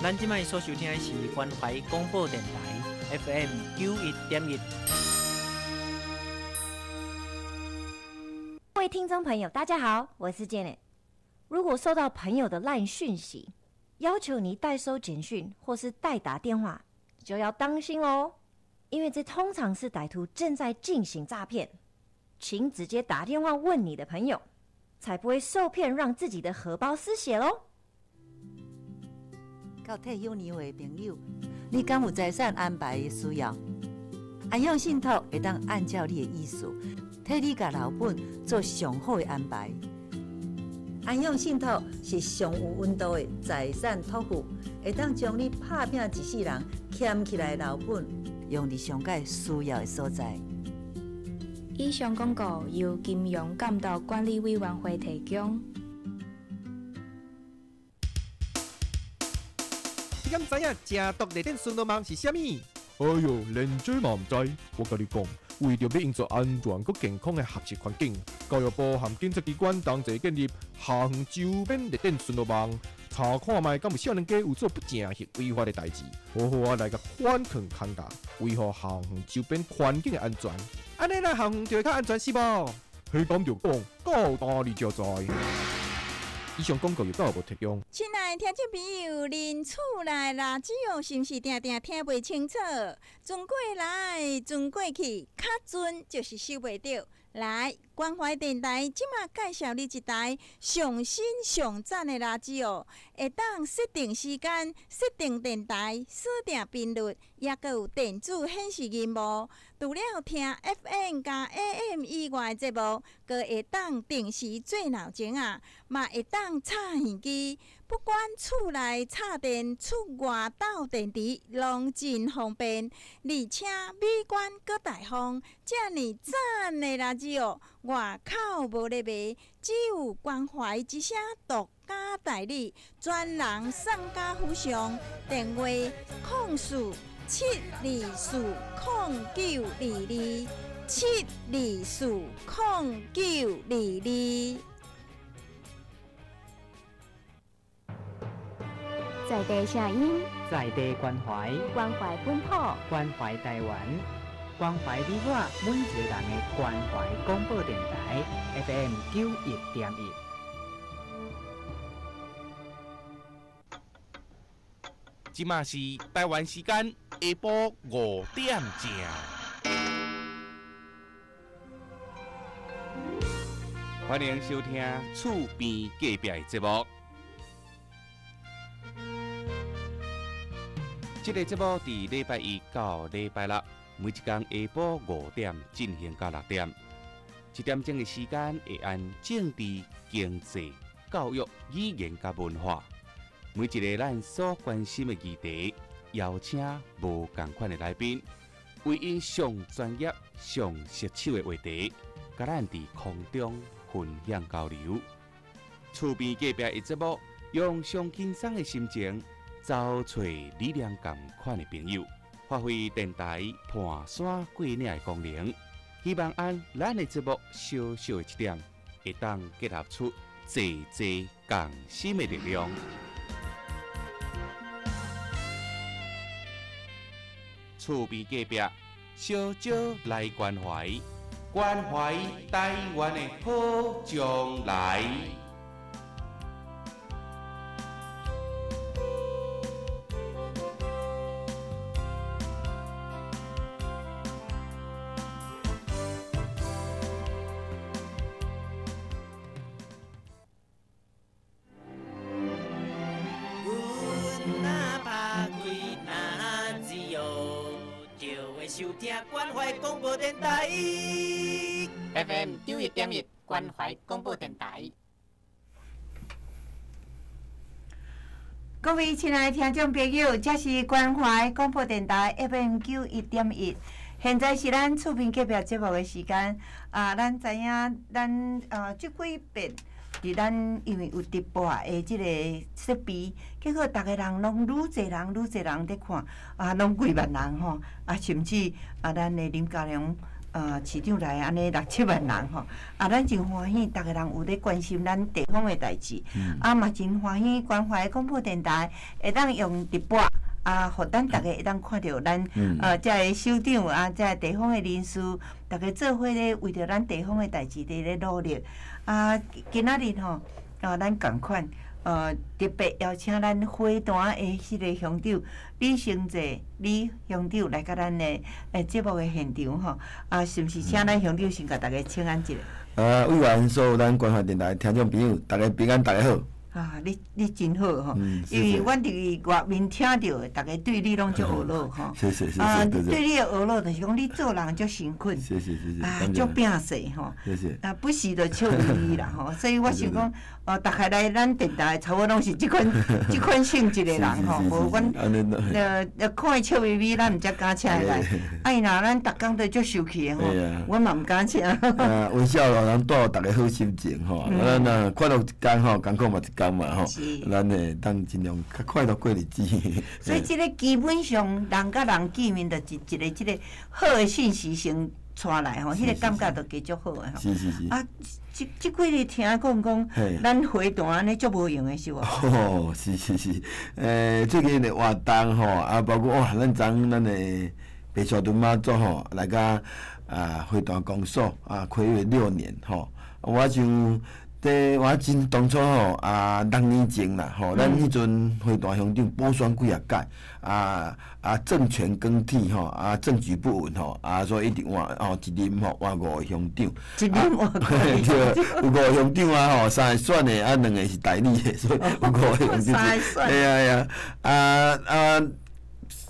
咱這擺所收聽的是關懷廣播電臺 FM 91.1。各位聽眾朋友，大家好，我是 Janet。如果收到朋友的 LINE 訊息，要求你代收簡訊或是代打電話，就要當心哦，因為這通常是歹徒正在進行詐騙。請直接打電話問你的朋友，才不會受騙，讓自己的荷包失血嘍。到退休年歲的朋友，你敢有財產安排的需要？安享信託會當按照你的意思，替你共老本做上好的安排。安享信託是上有溫度的財產託付，會當將你打拼一世人儉起來的老本，用佇上蓋需要的所在。以上廣告由金融監督管理委員會提供。你敢知影食毒熱點巡邏網是啥物？哎喲，連這嘛毋知。我共你講，為著欲營造安全閣健康的學習環境，教育部和警察機關同齊建立校園周邊熱點巡邏網，查看覓敢有少年家有做不正或違法的代誌，好好仔來共反抗看教，維護校園周邊環境的安全。按呢，咱校園就會較安全是無？彼敢著講，到今你才知。以上廣告由教育部提供。親愛的聽眾朋友，恁厝內垃圾哦，是毋是定定聽袂清楚？轉過來，轉過去，較準就是收袂著。來，關懷電臺這馬介紹你一台上新上讚的垃圾哦，會當設定時間、設定電臺、鎖定頻率，抑閣有電子顯示螢幕。除了聽 FM 佮 AM 以外的節目，閣會當定時做鬧鐘仔，嘛會當插耳機。不管厝內插電、出外鬥電池，攏真方便，而且美觀閣大方。遮爾讚的垃圾哦，外口無咧賣，只有關懷之聲獨家代理，專人送到府上。電話：04-724-0922，724-0922。在地聲音，在地關懷，關懷本土，關懷台灣，關懷你我每一個人的關懷廣播電臺 FM 91.1。這馬是台灣時間下晡5點正。歡迎收聽厝邊隔壁的節目。這個節目佇禮拜一到禮拜六，每一工下晡5點進行到6點，一點鐘的時間會按政治、經濟、教育、語言佮文化，每一個咱所關心的議題，邀請無仝款的來賓，為𪜶上專業、上熟手的話題，佮咱佇空中分享交流。厝邊隔壁的節目，用上輕鬆的心情，找揣理念仝款的朋友，發揮電臺伴山過嶺的功能。希望按咱的節目小小的一點，會當結合出濟濟共心的力量。厝邊隔壁，小少來關懷，關懷台灣的好將來。收聽關懷廣播電臺 FM 91.1關懷廣播電臺。各位親愛的聽眾朋友，這是關懷廣播電臺 FM 91.1，現在是咱厝邊隔壁節目的時間。啊，咱知影，咱這幾遍佇咱因為有直播的這個設備，結果逐个人攏愈濟人愈濟人佇看，啊，攏幾萬人吼，啊，甚至啊，咱的林家良市長來按呢六七萬人吼，啊，咱真歡喜，逐个人有咧關心咱地方的代誌，啊嘛真歡喜關懷廣播電台會當用直播，啊，予咱逐家會當看著咱遮个首長啊，遮个地方的人士，逐家做伙咧為著咱地方的代誌佇咧努力。啊，今仔日吼，啊，咱仝款，特別邀請咱花壇的彼个鄉長李成濟李鄉長來佮咱的節目的現場吼，啊，是毋是請咱鄉長先共大家請安一下？委員，所有咱關懷電台聽眾朋友，大家平安，大家好。啊，你真好吼，因為阮佇外面聽著的，逐家對你攏足呵咾吼。謝謝謝謝。啊，對你的呵咾就是講你做人足誠懇，謝謝謝謝。啊，足拼勢吼。謝謝。啊，不時就笑眯眯啦吼，所以我想講，哦，逐家來咱電台差不多攏是這款性質的人吼，無阮看伊笑眯眯，咱毋才敢請伊來。啊，伊若咱逐工都足受氣的吼，阮嘛毋敢請。啊，微笑予人帶予逐家好心情吼，咱若快樂一工吼，艱苦嘛一工嘛吼，咱會當盡量較快樂過日子。所以這个基本上人佮人見面，就是一个這个好的信息先帶來吼，彼个感覺就加足好的吼。是是是。啊，這幾日聽講講，咱花壇按呢足無閒的是無？哦，是是是，最近的活動吼，啊，包括哇，咱昨咱的白沙屯媽祖吼來佮啊花壇公所啊，睽違6年吼，我想。這我真當初吼啊，6年前啦吼，咱彼陣花壇鄉長補選幾若屆，啊政權更替吼，啊政局不穩吼，啊所以一直換吼，一任吼換五個鄉長，一任換五個，對，有五個鄉長啊吼，三个選的啊，兩個是代理的，所以有五個鄉長。嘿啊嘿啊，啊啊！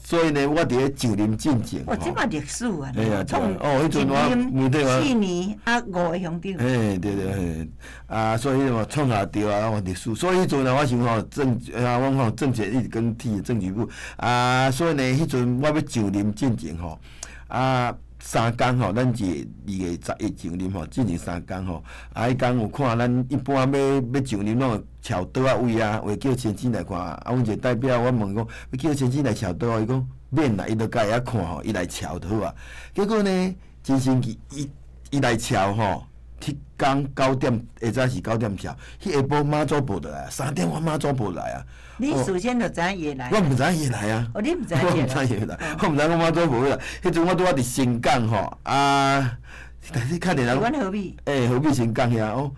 所以呢，我佇咧上任進前，哦，這嘛歷史啊！嘿啊，哦，彼陣我媒體4年啊，五個鄉長。嘿，對對嘿，啊，所以嘛創下著啊，我歷史。所以彼陣啊，我想吼政啊，阮吼政權一直更替，政治部啊，所以呢，彼陣我欲上任進前吼，啊，三工吼，咱是2月11上任吼，進前三工吼，啊，彼工有看咱一般欲上任攏會撨桌仔位啊，會叫先生來看。啊，阮一個代表，我問講，欲叫先生來撨桌仔，伊講免啦，伊就家會曉看吼，伊來撨就好啊。結果呢，真神奇，伊來撨吼，彼工9點，下早是9點撨，彼下晡媽祖婆就來，3點外媽祖婆來啊。你事先就知影伊會來？我毋知影伊會來啊！哦，你毋知影伊會來？我毋知伊會來，我毋知講媽祖婆來。彼陣我拄仔佇新港吼，啊，但是較濟人。阮何美？欸，何美新港遐哦。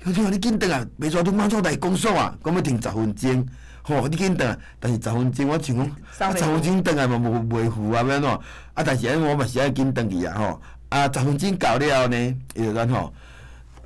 鄉長，你緊轉來，白沙屯媽祖來公所啊，講欲停10分鐘，吼，你緊轉來。但是十分鐘，我想講，啊，十分鐘轉來嘛無袂赴啊，欲按怎？啊，但是按呢我嘛是愛緊轉去啊，吼。啊，十分鐘到了後呢，伊就咱吼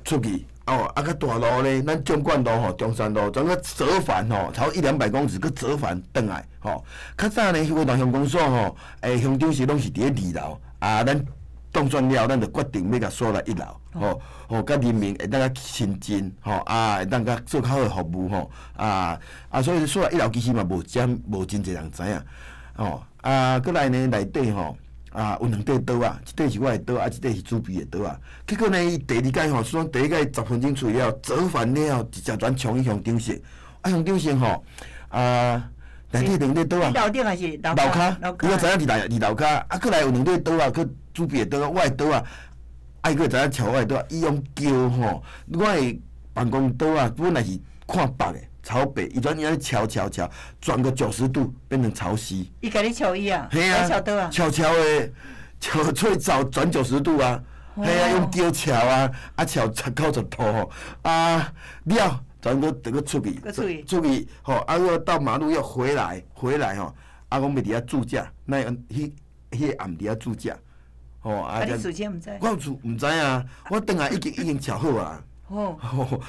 出去。哦，啊，較大路咧，咱縱貫路吼，中山路，轉閣折返吼，超一兩百公尺，閣折返轉來吼。較早呢，花壇鄉公所吼，鄉長室攏是佇咧二樓，啊，咱當選了，咱就決定欲共鎖來一樓，吼，吼，佮人民會當較親近，吼，啊，會當較做較好的服務吼，啊，啊，所以鎖來一樓其實嘛無遮無真濟人知影，吼，啊，閣來呢內底吼。啊，有兩塊桌仔，一塊是我的桌仔，啊，一塊是主秘的桌仔。結果呢，伊第二擺吼，說第一擺十分鐘出去了，折返了，直接轉衝去鄉長室。啊，鄉長室吼，啊，內底兩塊桌仔。樓頂還是樓跤？伊閣知影佇內佇樓跤，啊，閣來有兩塊桌仔，閣主秘的桌仔，我的桌仔，啊，伊閣會知影撨我的桌仔，伊用撬吼，我的辦公桌仔本來是看北的。朝北，伊轉伊按呢撨撨撨，轉個90度變成朝西。伊共你撨椅啊？嘿啊，撨桌啊？撨撨的，撨出走轉90度啊！嘿啊，用撬撨啊，啊撨90度吼，啊了，轉閣得閣出去，出去吼，啊閣到馬路又回來，回來吼，啊講欲佇遐駐駕，那彼彼個暗佇遐駐駕，吼啊！你事先毋知？我有毋知啊，我轉來已經已經撨好啊。哦，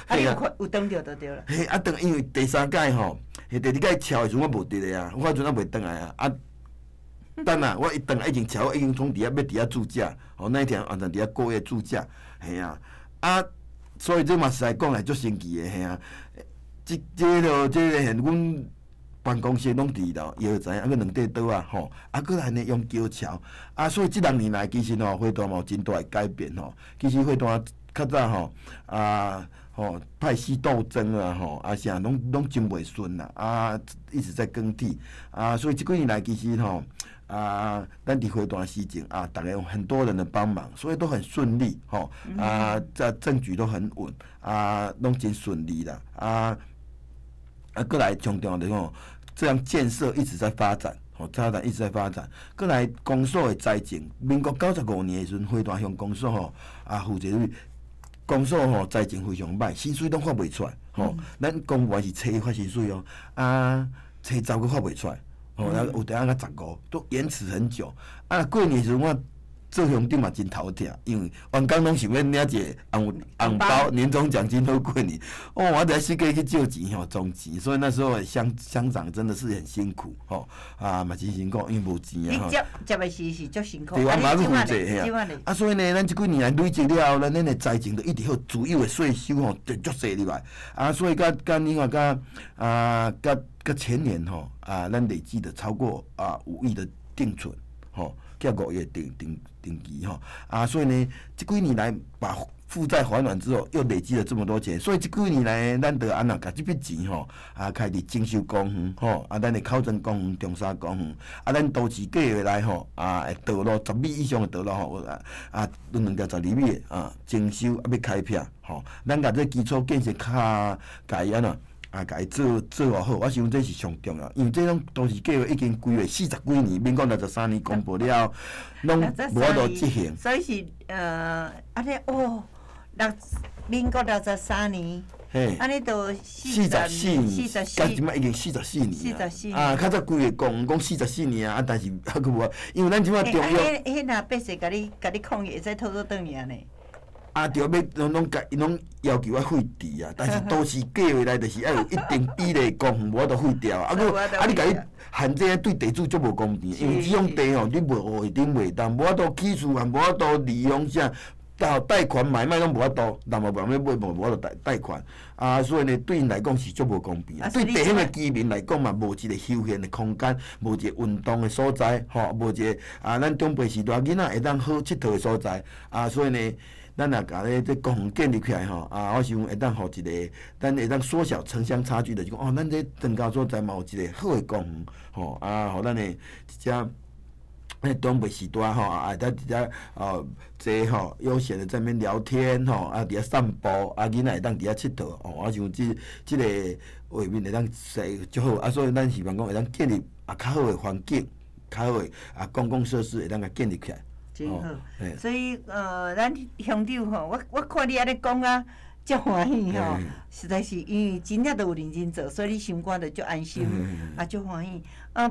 啊，你有看有轉著就對啦。嘿，啊，轉因為第三擺吼，第二擺撨的時陣我無佇咧啊，我彼陣猶未轉來啊，啊，等啊，我一轉來已經撨，已經總佇遐欲佇遐駐駕，吼，那一天晚上佇遐過夜駐駕，嘿啊，啊，所以這嘛實在講來足神奇的，嘿啊，這個阮辦公室攏佇二樓，伊就知影，啊，閣兩塊桌仔吼，啊，閣來呢用橋橋，啊，所以這六年來其實吼，花壇嘛有真大的改變吼，其實花壇較早吼，啊，吼派系鬥爭啊，吼，啊啥攏攏真袂順啦，啊，一直在更替，啊，所以這幾年來其實吼，啊，咱佇花壇市政啊，逐个有很多人的幫忙，所以都很順利吼。啊，這政局都很穩，啊，攏真順利啦。啊，閣來上重要的吼，這樣建設一直在發展，吼，發展一直在發展。閣來公所的財政，民國95年的時陣，花壇鄉公所吼，啊，負責於公所吼財政非常歹，薪水攏發袂出來，吼。咱公務員是初一發薪水哦，啊，初十閣發袂出來，吼，啊有當仔到15，都延遲很久。啊，過年時陣我做鄉長嘛真頭痛，因為員工攏想欲領一个紅紅包、年終獎金好過年。哦，我得四界去借錢吼，裝錢，所以那時候鄉鄉長真的是很辛苦吼，啊嘛真辛苦，因為無錢啊。你接接的時是足辛苦，對，我嘛去負責嘿啊。啊，所以呢，咱這幾年來累積了後，咱的財政就一直好，主要的稅收吼就足濟入來。啊，所以佮佮你看佮啊佮佮前年吼啊，咱累積的超過啊5億的定存吼。遐5億定期吼，啊，所以呢，這幾年來把負債還完之後，又累積了這麼多錢，所以這幾年來，咱就按怎共這筆錢吼，啊，開始整修公園吼，啊，咱的口庄公園、中山公園，啊，咱都市計劃內吼，啊，道路10米以上的道路吼，啊，有兩條12米的啊，整修啊，欲開闢吼，咱共這基礎建設較共伊按怎？啊，共伊做做偌好，我想這是上重要，因為這種都市計劃已經規劃40幾年，民國63年公布了，攏無法度執行。所以是按呢哦，民國63年，按呢都44年，到這擺已經四十四年啊。啊，較早規劃講講四十四年啊，但是猶閣無，因為咱這擺中央。彼若百歲共你共你抗議，會使討做轉去按呢？啊，對，欲攏攏共伊攏要求愛廢除啊，但是都市計劃內就是愛有一定比例公園，無法度廢掉啊。啊，閣啊，你共伊限制，對地主足無公平，因為這種地吼，你無會頂袂當，無法度起厝，也無法度利用啥，到貸款買賣攏無法度，人嘛無人欲買，無法度貸貸款。啊，所以呢，對𪜶來講是足無公平。對地方的居民來講嘛，無一個休閒的空間，無一個運動的所在，吼，無一個啊，咱長輩時代囡仔會當好𨑨迌的所在。啊，所以呢，咱若共咧這公園建立起來吼，啊，我想會當予一個，咱會當縮小城鄉差距的，就講哦，咱這長家所在嘛有一個好的公園，吼，啊，予咱的一隻長輩時代吼，啊，會當佇遮哦坐吼，悠閒的在那邊聊天吼，啊，佇遐散步，啊，囡仔會當佇遐𨑨迌，哦，我想這這个畫面會當設足好，啊，所以咱希望講會當建立啊較好的環境，較好的啊公共設施會當共建立起來。真好，所以咱鄉長吼，我看你按呢講啊，足歡喜吼，實在是因為真正都有認真做，所以你心肝就足安心，啊，足歡喜。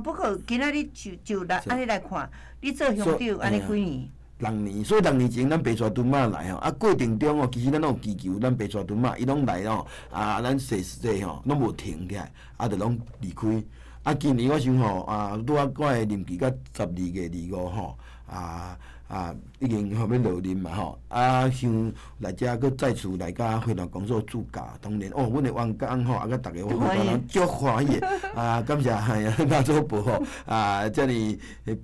不過今仔日就就來按呢來看，你做鄉長按呢幾年？ 6年，所以6年前咱白沙屯媽來吼，啊過程中哦，其實咱攏有祈求，咱白沙屯媽伊攏來吼，啊咱踅踅吼，攏無停起來，啊就攏離開。啊今年我想吼，啊拄仔我的任期到12月25吼，啊。啊，已經予欲落任嘛吼，啊，想來遮閣再次來佮花壇公所主教，當然哦，阮的員工吼，啊，佮逐个花壇人足歡喜的，啊，感謝嘿啊媽祖婆吼，啊，遮爾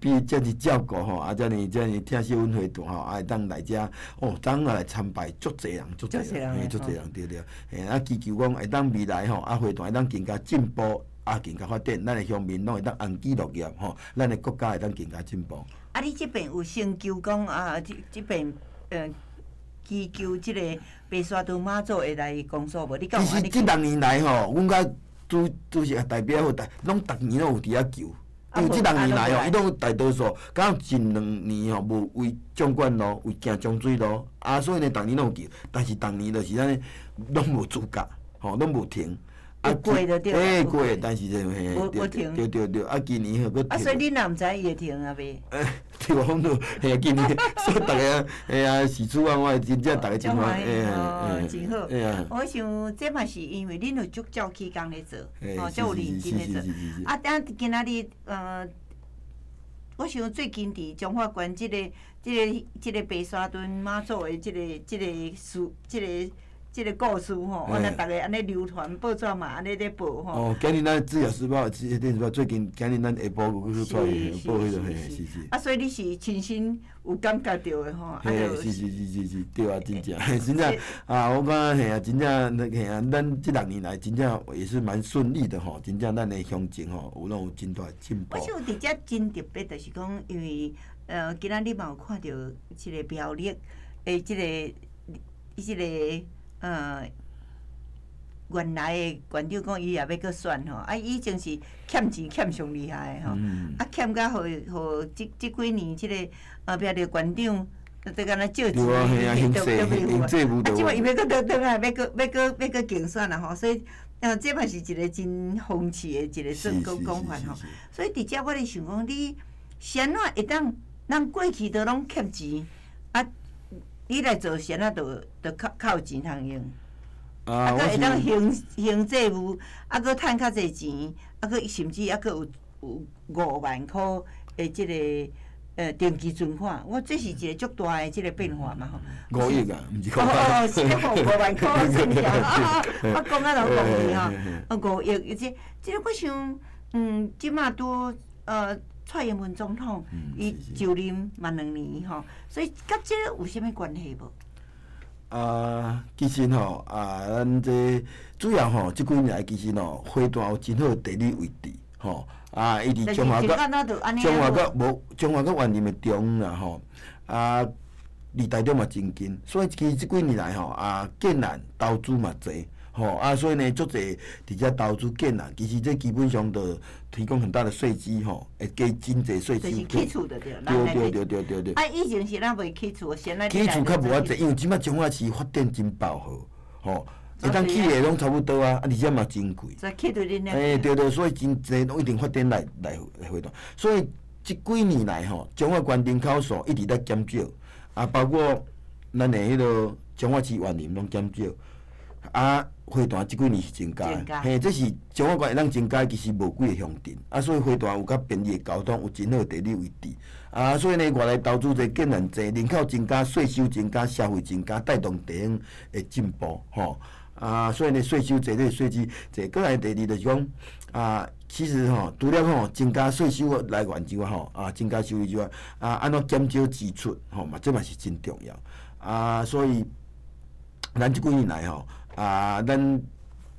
比遮爾照顧吼，啊，遮爾遮爾疼惜阮花壇吼，啊，會當來遮，哦，昨昏來參拜足濟人，足濟人，嘿，足濟人對對，嘿，啊，祈求講會當未來吼，啊，花壇會當更加進步，啊，更加發展，咱的鄉民攏會當安居樂業吼，咱的國家會當更加進步。啊！你這邊有先求講啊？這這邊祈求這個白沙屯媽祖會來公所無？你敢有其實這6年來吼，阮佮主主席代表好，攏逐年攏有佇遐求。因為這6年來吼，伊攏大多數，敢近2年吼無為縱貫路，為行漳水路，啊，所以呢，逐年攏有求，但是逐年就是按呢，攏無資格，吼，攏無停。啊，過就對，欸過，但是就嘿，對對對對，啊，今年吼閣停。啊，所以你若毋知伊會停啊袂？欸，對我講到，嘿啊，今年所以逐个，嘿啊，是主啊，我真正逐个真歡喜，哦，真好。我想這嘛是因為恁有足照起工咧做，吼，足有認真咧做。啊，等今仔日，我想最近佇彰化縣這個、這個、這個白沙屯媽祖的這個、這個事、這個。這个故事吼，原來逐个按呢流傳報紙嘛，按呢咧報吼。哦，今日咱《自由時報》、《電子報》最近今日咱下晡閣出來報彼個嘿，是是。啊，所以你是親身有感覺著的吼。嘿，是是是是是，對啊，真正，真正啊，我感覺嘿啊，真正嘿啊，咱這6年來真正也是蠻順利的吼，真正咱的鄉情吼，有攏有真大進步。我想佇遮真特別，就是講，因為今仔日嘛有看著這个苗栗的這个，這个。原來的縣長講伊也欲閣選吼，啊，以前是欠錢欠上厲害的吼，啊，欠甲予予這這幾年這个苗栗縣長都敢若借錢，都都袂付啊，啊，這擺伊欲閣倒轉來，欲閣欲閣欲閣競選啦吼，所以這嘛是一個真諷刺的一個說講講法吼。所以佇遮我咧想講，你是按怎會當人過去都攏欠錢啊？你來做啥仔，就就較較有錢通用，啊，閣會當還還債務，啊，閣趁較濟錢，啊，閣甚至啊，閣有有5萬箍的這个定期存款，我這是一個足大的這个變化嘛吼。5億啊，毋是哦哦，是5萬箍算起來，我講啊都講去吼，5億，這這个我想，這馬拄蔡英文總統伊就任嘛2年吼，所以佮這个有啥物關係無？啊，其實吼，啊，咱這主要吼，這幾年來其實吼，花壇有真好的地理位置，吼，啊，伊佇彰化佮彰化佮無彰化佮員林的中啦吼，啊，離台中嘛真近，所以其實這幾年來吼，啊，建案投資嘛濟。吼啊，所以呢，足濟佇遮投資建案，其實這基本上就提供很大的稅基吼，會加真濟稅收。就是起厝就對，對對對對對對。啊，以前是咱袂起厝，現在起厝較無遐濟，因為這擺彰化市發展真飽和，吼，會當起的攏差不多啊，啊，而且嘛真貴。所以起對恁欸，對對，所以真濟攏一定發展來來來回頭，所以這幾年來吼，彰化縣人口數一直咧減少，啊，包括咱的彼个彰化市員林攏減少。啊，花壇這幾年是增加，嘿，這是彰化縣會當增加，其實無幾个鄉鎮，啊，所以花壇有較便利的交通，有真好的地理位置，啊，所以呢，外來投資者竟然濟，人口增加，稅收增加，社會增加，帶動地方的進步，吼，啊，所以呢，稅收濟，這個稅制濟。閣來第二就是講，啊，其實吼，除了吼增加稅收來源之外，吼，啊，增加收入之外，啊，按怎減少支出，吼嘛，這嘛是真重要，啊，所以咱這幾年來吼。啊，咱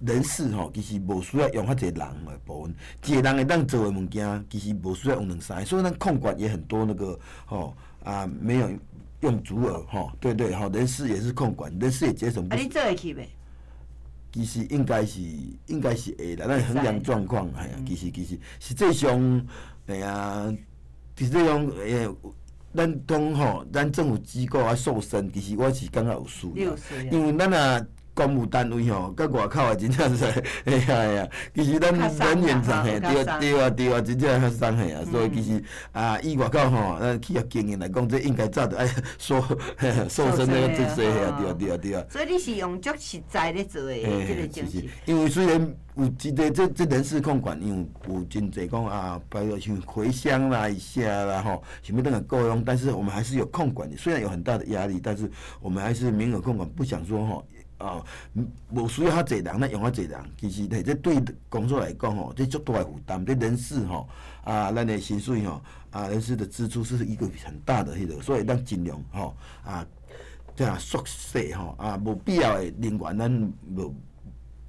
人事吼，其實無需要用遐濟人的部分，一個人會當做的物件，其實無需要用兩三個，所以咱控管也很多那個吼啊，沒有用足額吼，對對吼，人事也是控管，人事也節省。啊，你做會去袂？其實應該是應該是會啦，咱衡量狀況，嘿啊，其實其實實際上，嘿啊，實際上欸。咱講吼，咱政府機構啊瘦身，其實我是感覺有需要，因為咱若公務單位吼，佮外口的真正是，嘿啊嘿啊，其實咱人員上嘿，對對啊對啊，真正較鬆嘿啊，所以其實啊，以外口吼，咱企業經營來講，這應該早就愛瘦瘦身那個這些嘿啊，對啊對啊對啊。所以你是用足實在咧做的這個精神。因為雖然有一個這這人事控管，因為有真濟講啊，包括像回鄉啦、啥啦吼，想欲轉來故鄉，但是我們還是有控管的，雖然有很大的壓力，但是我們還是名額控管，不想說吼。哦，無需要遐濟人，咱用遐濟人，其實這對工作來講吼，這足大的負擔。這人事吼，啊，咱的薪水吼，啊，人事的支出是一個很大的彼個，所以咱盡量吼，啊，這樣縮細吼，啊，無必要的人員，咱無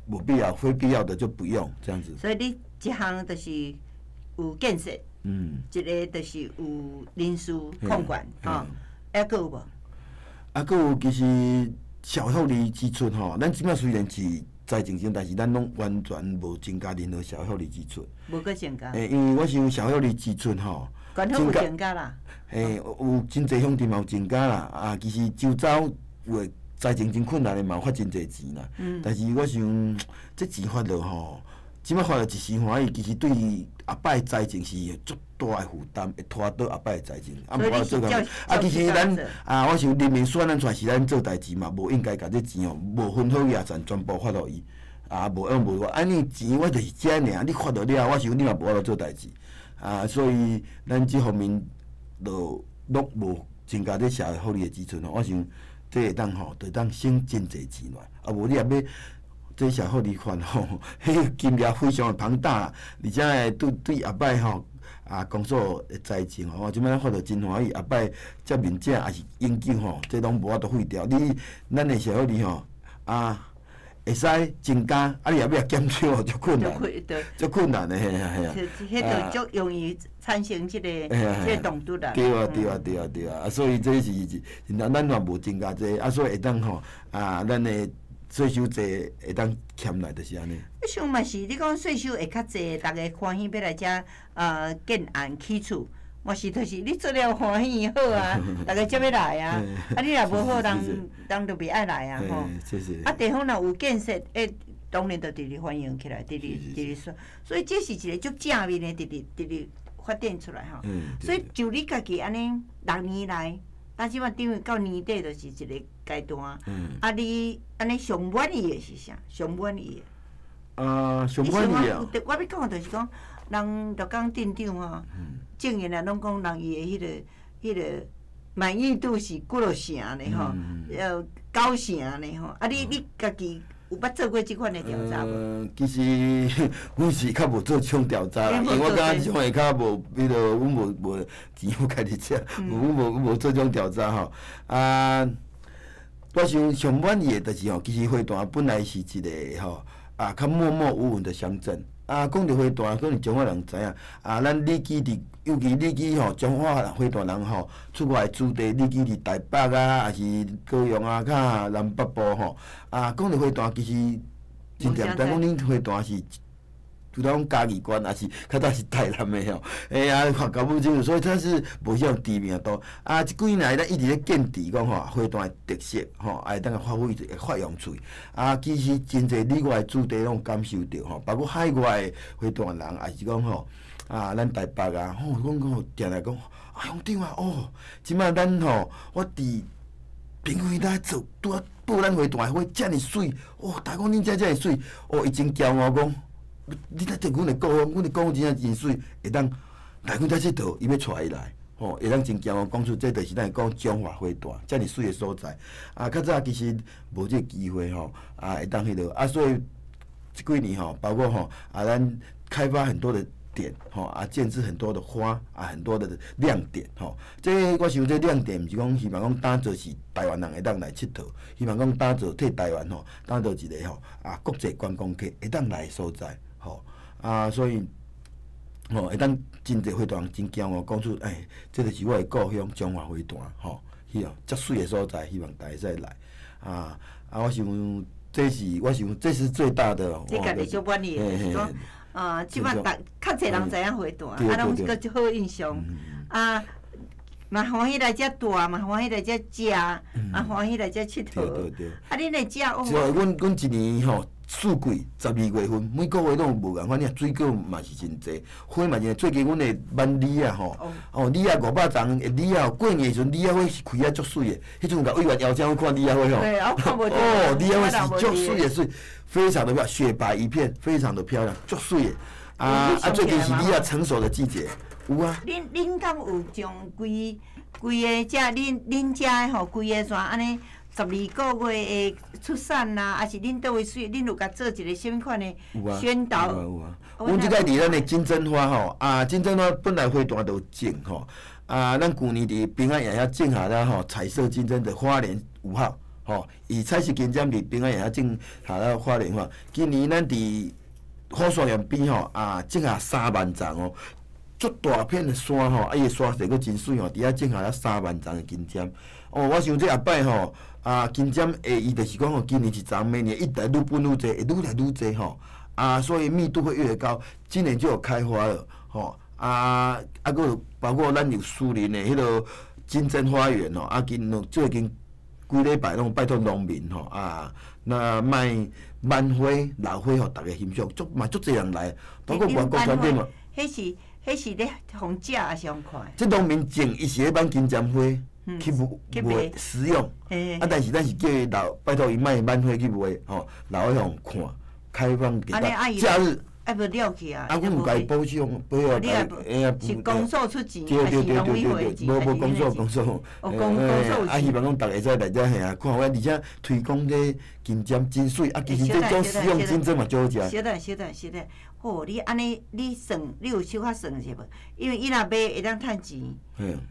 無必要，非必要的就不用這樣子。所以你這項就是有建設，一個就是有人事控管，吼，還閣有無？啊，閣有其實。社會福利支出吼，咱這擺雖然是財政上，但是咱攏完全無增加任何社會福利支出。無閣增加。欸，因為我想社會福利支出吼，縣府有增加啦。欸，有真濟鄉鎮嘛有增加啦。啊，其實周遭有的財政真困難的嘛有發真濟錢啦。但是我想，這錢發落吼，這擺發落一時歡喜，其實對後擺財政是足大的負擔，會拖倒後擺的財政。啊，無法做工。啊，其實咱啊，我想人民選咱出來是咱做代誌嘛，無應該共這錢哦，無分好野田全部發予伊。啊，無用無，啊，你錢我就是這爾，你發落了，我想你嘛無法度做代誌。啊，所以咱這方面就攏無增加這社會福利的支出吼。我想這會當吼，就會當省真濟錢來。啊，無你若欲這社福利法吼，彼個金額非常的龐大，而且會對對後擺吼啊，公所的財政吼，這擺咱看著真歡喜，後擺接面者抑是永久吼，這攏無法度廢掉。你咱的社福利吼啊，會使增加，啊，你若欲減少吼，足困難，足困難的，嘿啊嘿啊。彼就足容易產生這個動盪啦。對啊對啊對啊對啊，啊，所以這是，咱若無增加這個，啊，所以會當吼啊，咱的稅收濟會當儉來，就是按呢。我想嘛是，你講稅收會較濟，逐家歡喜欲來遮建案起厝，嘛是就是你做了歡喜好啊，逐家才欲來啊。啊，你若無好，人人就袂愛來啊吼。啊，地方若有建設，欸，當然就直直繁榮起來，直直直直說。所以這是一個足正面的，直直直直發展出來吼。所以就你家己按呢6年來，但這擺等於到年底就是一個階段。啊，你按呢上滿意的是啥？上滿意的？啊，上滿意啊！我欲講的就是講，人鹿港鎮長吼，正言啊，攏講人伊的彼個滿意度是幾落成呢吼，9成呢吼。啊，你家己有捌做過這款的調查無？其實阮是較無做這種調查啦，因為我感覺這種會較無，彼個阮無錢好家己食，阮無做這種調查吼。啊，我想上滿意的就是吼，其實花壇本來是一個吼啊較默默無聞的鄉鎮。啊，講著花壇，可能彰化人知影。啊，咱里基佇，尤其里基吼，彰化花壇人吼，出外駐地里基佇台北啊，抑是高雄啊，較南北部吼。啊，講著花壇，其實真恬，但講恁花壇是，除了講嘉義縣，抑是較早是台南的吼。哎呀，搞不清楚，所以它是無遐知名度。啊，這幾年來咱一直咧堅持講吼，花壇的特色吼，會當發揮發揚出去。啊，其實真濟里外駐地攏感受著吼，包括海外的花壇人，抑是講吼，啊，咱台北啊，吼，講講定來講，啊，鄉長啊，哦，這擺咱吼，我佇朋友來做，拄仔報咱花壇的花遮爾媠，哦，大家講恁遮遮爾媠，哦，伊真驕傲講。你睇阮的故鄉，阮的故鄉真正真媠，會當來阮遮𨑨迌，伊欲帶伊來，吼，會當真驕傲講出，這就是咱講彰化花壇遮爾媠的所在。啊，較早其實無這個機會吼，啊，會當彼落，啊，所以這幾年吼，包括吼，啊，咱開發很多的點，吼，啊，建置很多的花，啊，很多的亮點，吼。這我想這亮點，毋是講希望講打造是台灣人會當來𨑨迌，希望講打造替台灣吼，打造一個吼，啊，國際觀光客會當來的所在。吼啊，所以吼會當真濟花壇人真驕傲，講出欸，這就是我的故鄉彰化花壇吼，彼哦遮媠的所在，希望大家會使來啊啊！我想這是我想這是最大的。你家己足滿意的，就是講啊，這擺逐較濟人知影花壇，啊，攏閣足好印象啊，嘛歡喜來遮住，嘛歡喜來遮食，嘛歡喜來遮𨑨迌。啊，恁會食哦？阮一年吼。四季12月份，每個月攏有無仝款，水果嘛是真濟，花嘛真濟。最近阮的萬李仔吼，哦，李仔500叢，李仔過年的時陣，李仔花是開啊足媠的。彼陣有共委員邀請去看李仔花吼，哦，李仔花是足媠的媠，非常的漂亮，雪白一片，非常的漂亮，足媠的。啊啊，最近是李仔成熟的季節，有啊。恁敢有將規規個遮恁遮的吼，規个山按呢？12個月的出產啊，抑是恁佗位水，恁有共做一個啥物款的宣導？有啊，有啊。阮這擺佇咱的金針花吼，啊，金針花本來花壇就有種吼，啊，咱舊年佇平安夜遐種下了吼，彩色金針的花蓮5號吼，以彩色金針佇平安夜遐種下了花蓮5號。今年咱佇虎山岩邊吼，啊，種下3萬叢哦，足大片的山吼，啊，伊的山勢閣真媠吼，佇遐種下了3萬叢的金針。哦，我想這後擺吼。啊，金針會伊就是講吼，今年一叢，明年一來愈分愈濟，會愈來愈濟吼。啊，所以密度會越高。今年就有開花了，吼。啊啊，閣有包括咱有私人的彼個金針花園吼，啊，今最近幾禮拜攏拜託農民吼，啊，那賣萬花、老花予逐家欣賞，足嘛足濟人來，包括外國團體嘛。彼是咧予食抑是予看？這農民種，伊是咧挽金針花。去賣食用，啊！但是咱是叫伊留，拜託伊莫挽花去賣，吼，留予予看，開放給大家。假日。啊無了去啊！啊，阮有共伊保障，保啊，你也哎呀，是公所出錢，對還是對對農委對對對，會錢？無無公所公所，哦，公所有啊，希望講逐家會使來遮嘿啊，看我，而且推廣這金針真媠，啊，其實這種食用金針嘛足好食。小等小等小等，吼，你按呢，你算，你有小可算者無？因為伊若賣會當趁錢，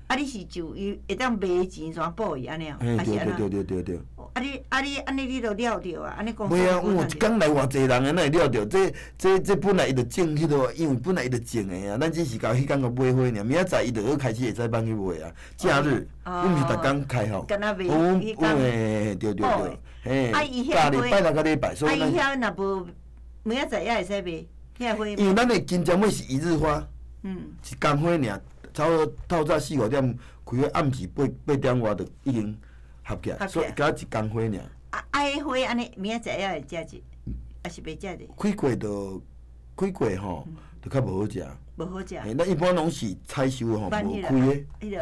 啊，你是就伊會當賣錢怎補伊按呢？嘿，對對對對對對。啊你啊你按呢你就了著啊，按呢講。袂啊，有一工來偌濟人啊，哪會了著？這這這本來伊就種彼落，因為本來伊就種的啊，咱只是共彼工共買花爾，明仔載伊就好開始會使放去賣啊。假日，阮毋是逐工開吼。敢若賣彼工。嘿，對對對，嘿。假日拜六佮禮拜，所以咱。啊伊遐若無明仔載也會使賣，遐花。因為咱的金針花是一日花，一工花爾，差不多透早四五點開花，暗時八八點外就已經合起來，所以敢若一工花爾。啊啊！彼花按呢，明仔載也會食者，抑是袂食者？開過就開過吼，就較無好食。無好食。嘿，咱一般攏是採收吼，無開的。彼個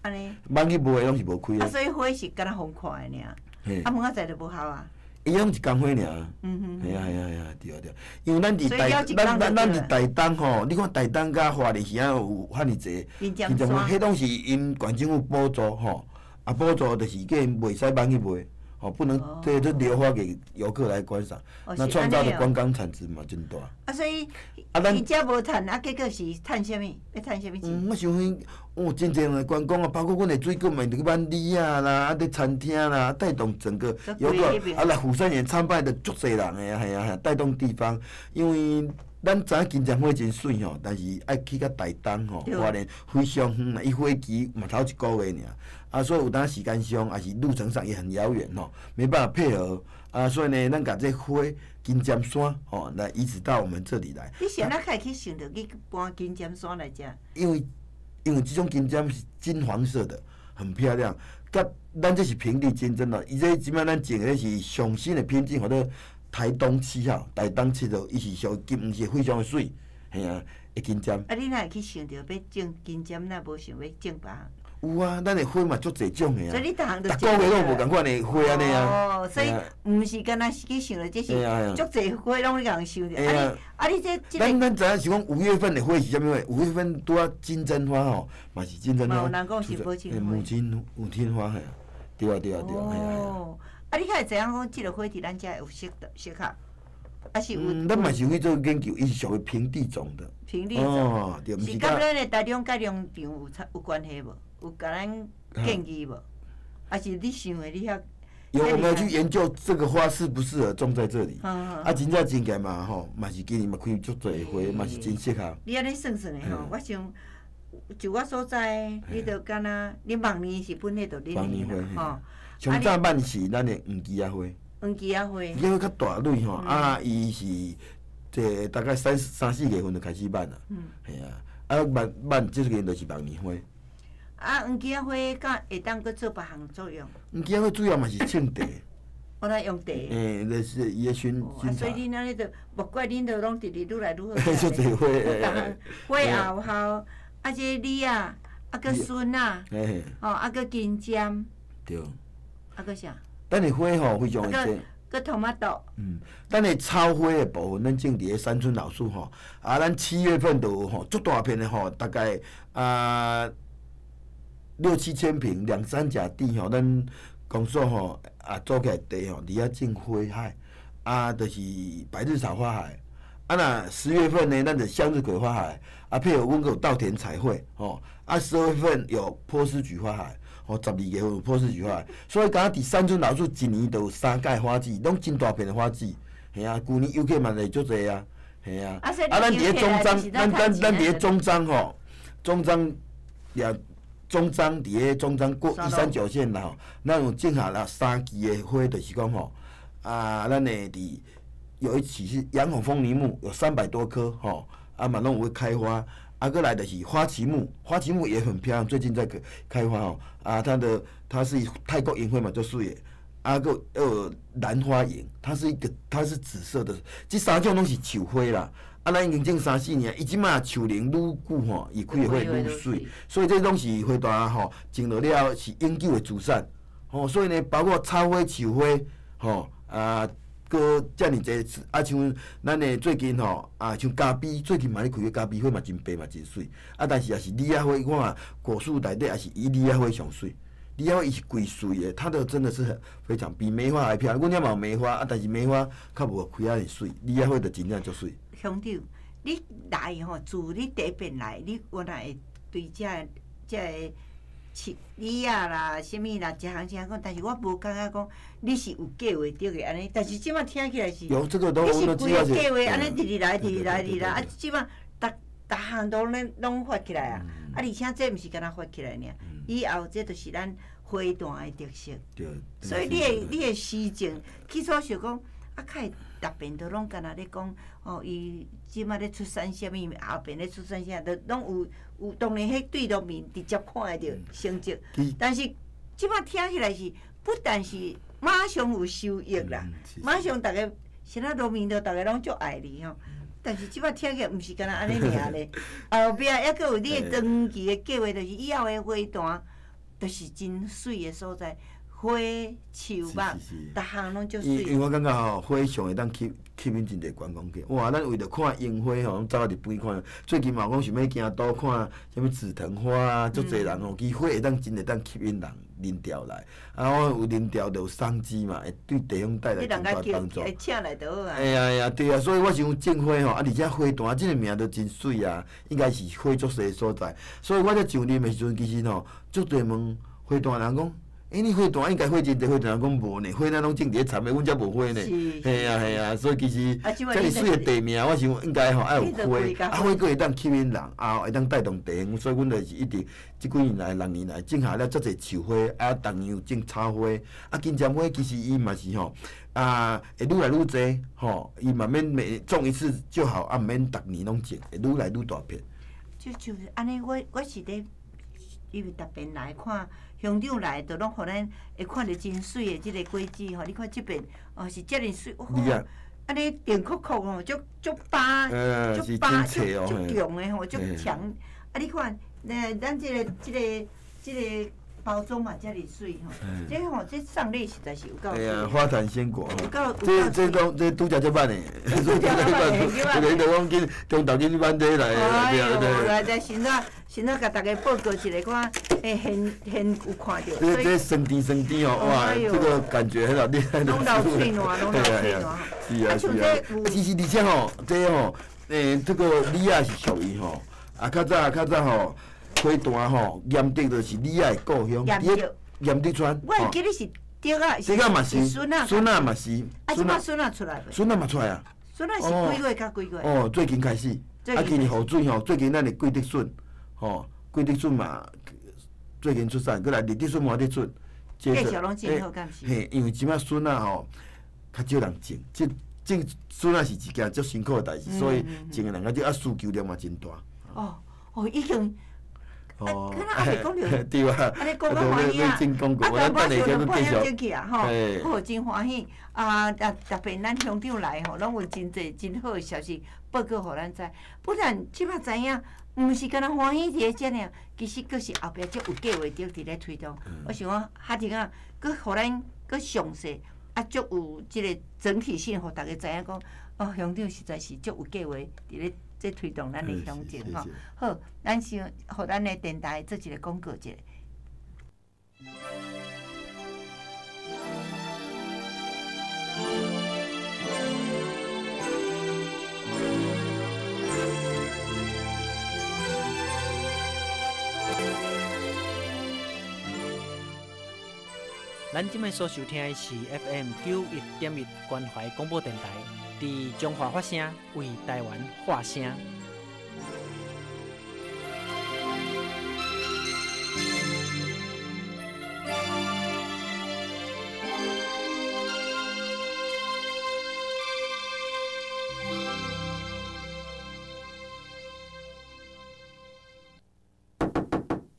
按呢。挽去賣的攏是無開的。啊，所以花是敢若予看的爾。啊，明仔載就無效啊。伊攏一工花爾。嗯哼。係啊係啊係啊，對啊對。因為咱佇台，咱咱咱佇台東吼，你看台東佮花蓮是按怎有遐爾濟金針花，彼攏是𪜶縣政府補助吼，啊補助就是叫𪜶袂使挽去賣，吼不能這這留花給遊客來觀賞，那創造的觀光產值嘛真大。啊，所以啊，咱伊遮無趁，啊，結果是趁啥物？欲趁啥物錢？我想講，哦，真濟人來觀光啊，包括阮的水果嘛，去挽李仔啦，啊，佇餐廳啦，帶動整個遊客啊來虎山岩參拜的足濟人的啊，係啊係啊，帶動地方，因為咱知影金針花真媠吼，但是愛去到台東吼，花蓮非常遠啦，伊飛機嘛頭一個月爾，啊，所以有當時間上抑是路程上也很遙遠吼，沒辦法配合，啊，所以呢，咱共這花金針山吼來移植到我們這裡來。你是按怎會去想著去搬金針山來遮？因為因為這種金針是金黃色的，很漂亮。佮咱這是平地金針咯，伊這這擺咱種的是上新的品種，號做台東七號，台東七號，伊是屬於金黃色，非常的媠，嘿啊，的金針。啊，你哪會去想著欲種金針，哪無想欲種別項？有啊，咱的花嘛足濟種的啊。所以你逐項都逐個月攏無仝款的花按呢啊。哦，所以毋是干焦去想著，這是足濟花攏去共想著。啊你啊你這這個。咱咱知影是講五月份的花是啥物花？五月份拄仔金針花吼，嘛是金針花。嘛有人講是母親花。母親母親花嘿，對啊對啊對啊，嘿啊。哦，啊你較會知影講這个花佇咱遮有適適合，抑是有？嗯，咱嘛是有去做研究，伊是屬於平地種的。平地種。哦，對，毋是佮咱的台中蓋農場有差有關係無？有共咱建議無？抑是你想的你遐？有，我們有去研究這個花適不適合種在這裡。啊，真正種起來嘛吼，嘛是今年嘛開足濟花，嘛是真適合。你按呢算算的吼，我想就我所知，你著敢若你望年是本來就恁的啦吼。上早挽是咱的黃枝仔花。黃枝仔花。黃枝仔花較大蕊吼，啊，伊是這大概三三四月份就開始挽啦。嘿啊，啊挽挽這個就是望年花。啊，黃枝仔花敢會當閣做別項作用？黃枝仔花主要嘛是沖茶。我來用茶。欸，就是伊的熏啊，所以恁按呢就，莫怪恁都攏直直愈來愈好。足濟花。花也有效，啊，這李仔，啊，閣筍仔，吼，啊，閣金針。對。啊，閣啥？咱的花吼非常的濟。閣トマト。嗯，咱的草花的部分，咱種佇咧山村老樹吼，啊，咱七月份就有吼，足大片的吼，大概啊六七千坪，兩三甲地吼，咱公所吼啊做起來地吼，佇遐種花海，啊，就是百日草花海。啊，若十月份呢，咱就向日葵花海，啊，配合阮閣有稻田彩繪，吼，啊，十二月份有波斯菊花海。吼，十二月份有波斯菊花海，所以敢若佇山村老樹一年就有三屆花季，攏真大片的花季，嘿啊，舊年遊客嘛來足濟啊，嘿啊，啊，咱佇咧總漳，咱咱咱佇咧總漳吼，總漳也總漳佇咧總漳過一三九線啦吼，咱有種下啦三季的花，就是講吼，啊，咱的佇有一期是洋紅楓梨木有三百多棵吼，啊嘛攏有咧開花。啊，閣來就是花旗木，花旗木也很漂亮，最近在開開花吼。啊，它的它是泰國櫻花嘛，足媠的。啊，閣有蘭花楹，它是一個它是紫色的，這三種攏是樹花啦。啊，咱已經種三四年，伊這馬樹齡愈久吼，伊開的花愈媠，所以這攏是花壇吼，種落了後是永久的資產。吼，所以呢，包括草花、樹花，吼啊，阁遮尔济，啊像咱的最近吼，啊像咖啡，最近嘛咧开个咖啡花嘛真白嘛真媠，啊但是也是李仔花，我看果树内底也是以李仔花上媠。李仔花伊是规媠的，它的真的是很非常比梅花还漂亮。阮遐嘛有梅花，啊但是梅花较无开遐尔媠，李仔花就真正足媠。乡长，你来吼，自你第一遍来，你原来会对这个树李仔啦、啥物啦，一项一项讲，但是我无感觉讲你是有计划著的按呢。但是这摆听起来是，有这个都你是规个计划按呢，对直直来，直直来，直直来，啊，这摆逐逐项都咧拢发起来啊！啊，而且这毋是干焦发起来尔，以后这就是咱花坛的特色。对。所以你的施政，起初想讲，啊，较会逐遍都拢干焦咧讲，哦，伊这摆咧出产啥物，后边咧出产啥，都拢有，当然彼对农民直接看会著成绩。但是这摆听起来是，不但是马上有收益啦，马上逐家，啥仔农民都逐家拢足爱你吼。但是这摆听起来毋是干焦按呢尔咧，后壁犹阁有你的长期的计划，就是以后的花坛，就是真媠的所在，花树木，逐项拢足因因为媠。我感觉吼，花上会当吸引真济观光客。哇，咱为著看樱花吼，拢走到日本看。最近嘛有讲想欲京都看啥物紫藤花啊，足济人吼，其实花会当真会当吸引人人潮来。啊，我有人潮就有商机嘛，会对地方带来真你人家大帮助叫。会请来就好啊。哎呀哎呀，对啊，所以我想种花吼，啊，而且花坛这个名都真媠啊，应该是花足济的所在。所以我才上任的时阵，其实吼，足济问花坛人讲，欸，你花坛应该花真济，花坛人讲无呢，花咱拢种伫咧田的，阮遮无花呢。是嘿啊嘿啊，所以其实啊这摆遮尔你就媠的地名，我想应该吼爱有你就规花，家啊花阁会当吸引人，啊会当带动地方，所以阮就是一直这几年来、6年来种下了足济树花，啊，逐年有种草花，啊，金针花其实伊嘛是吼，啊，会愈来愈济，吼，伊嘛免每种一次就好，啊，毋免逐年拢种，会愈来愈大片。就是按呢，我是咧，因为逐遍来看乡长来，就拢予咱会看著真媠的这个果子吼。你看这边哦是遮尔媠，你啊，按呢甜壳壳吼，足足饱，是足饱，真脆哦足足强的吼，足嘿强。啊，你看，那咱这个包装嘛，遮尔媠吼，这吼这送礼实在是有够哎呀，媠。花坛鲜果有够吼，这这拢这拄才足慢的，拄才足慢，这个讲紧中昼紧慢这来，哎呦，对对。来来，先怎先怎共大家报告一下，看，欸，现现有看著，这这酸甜酸甜哦，哇，哎呦这个感觉很好，厉害的。拢流喙澜，拢流喙澜。是啊是啊，其实而且吼，这吼，这个李仔是属于吼，啊较早较早吼，花坛吼，盐德就是李仔的故乡，盐德盐德村。我会记得是竹仔，这个嘛是，笋仔，笋仔嘛是，啊，这摆笋仔出来未？笋仔嘛出来啊。笋仔是几月到几月？哦，最近开始，啊，今年雨水吼，最近咱的桂竹笋，吼，桂竹笋嘛，最近出产，阁来日竹笋嘛咧出。继续拢真好，敢是？嘿，因为这摆笋仔吼，较少人种，这种笋仔是一件足辛苦的代志，所以种的人较少，啊，需求量嘛真大。哦哦，已经。哦，可能还袂讲著，对啊，按呢讲较欢喜啊，啊，咱但等下我再继续想两半点钟去啊，吼，好，真欢喜啊！特别咱乡长来吼，拢有真济真好的消息报告予咱知。不但这摆知影，毋是干焦欢喜伫咧遮尔，其实阁是后壁足有计划著伫咧推动。我想讲，哈婷啊，阁予咱阁详细啊，足有这个整体性，予大家知影讲，哦，乡长实在是足有计划伫咧。这推动咱的乡政吼，好，咱先予咱的电台做一个广告者。咱这摆所收听的是 FM 91.1关怀广播电台，伫彰化发声，为台湾发声。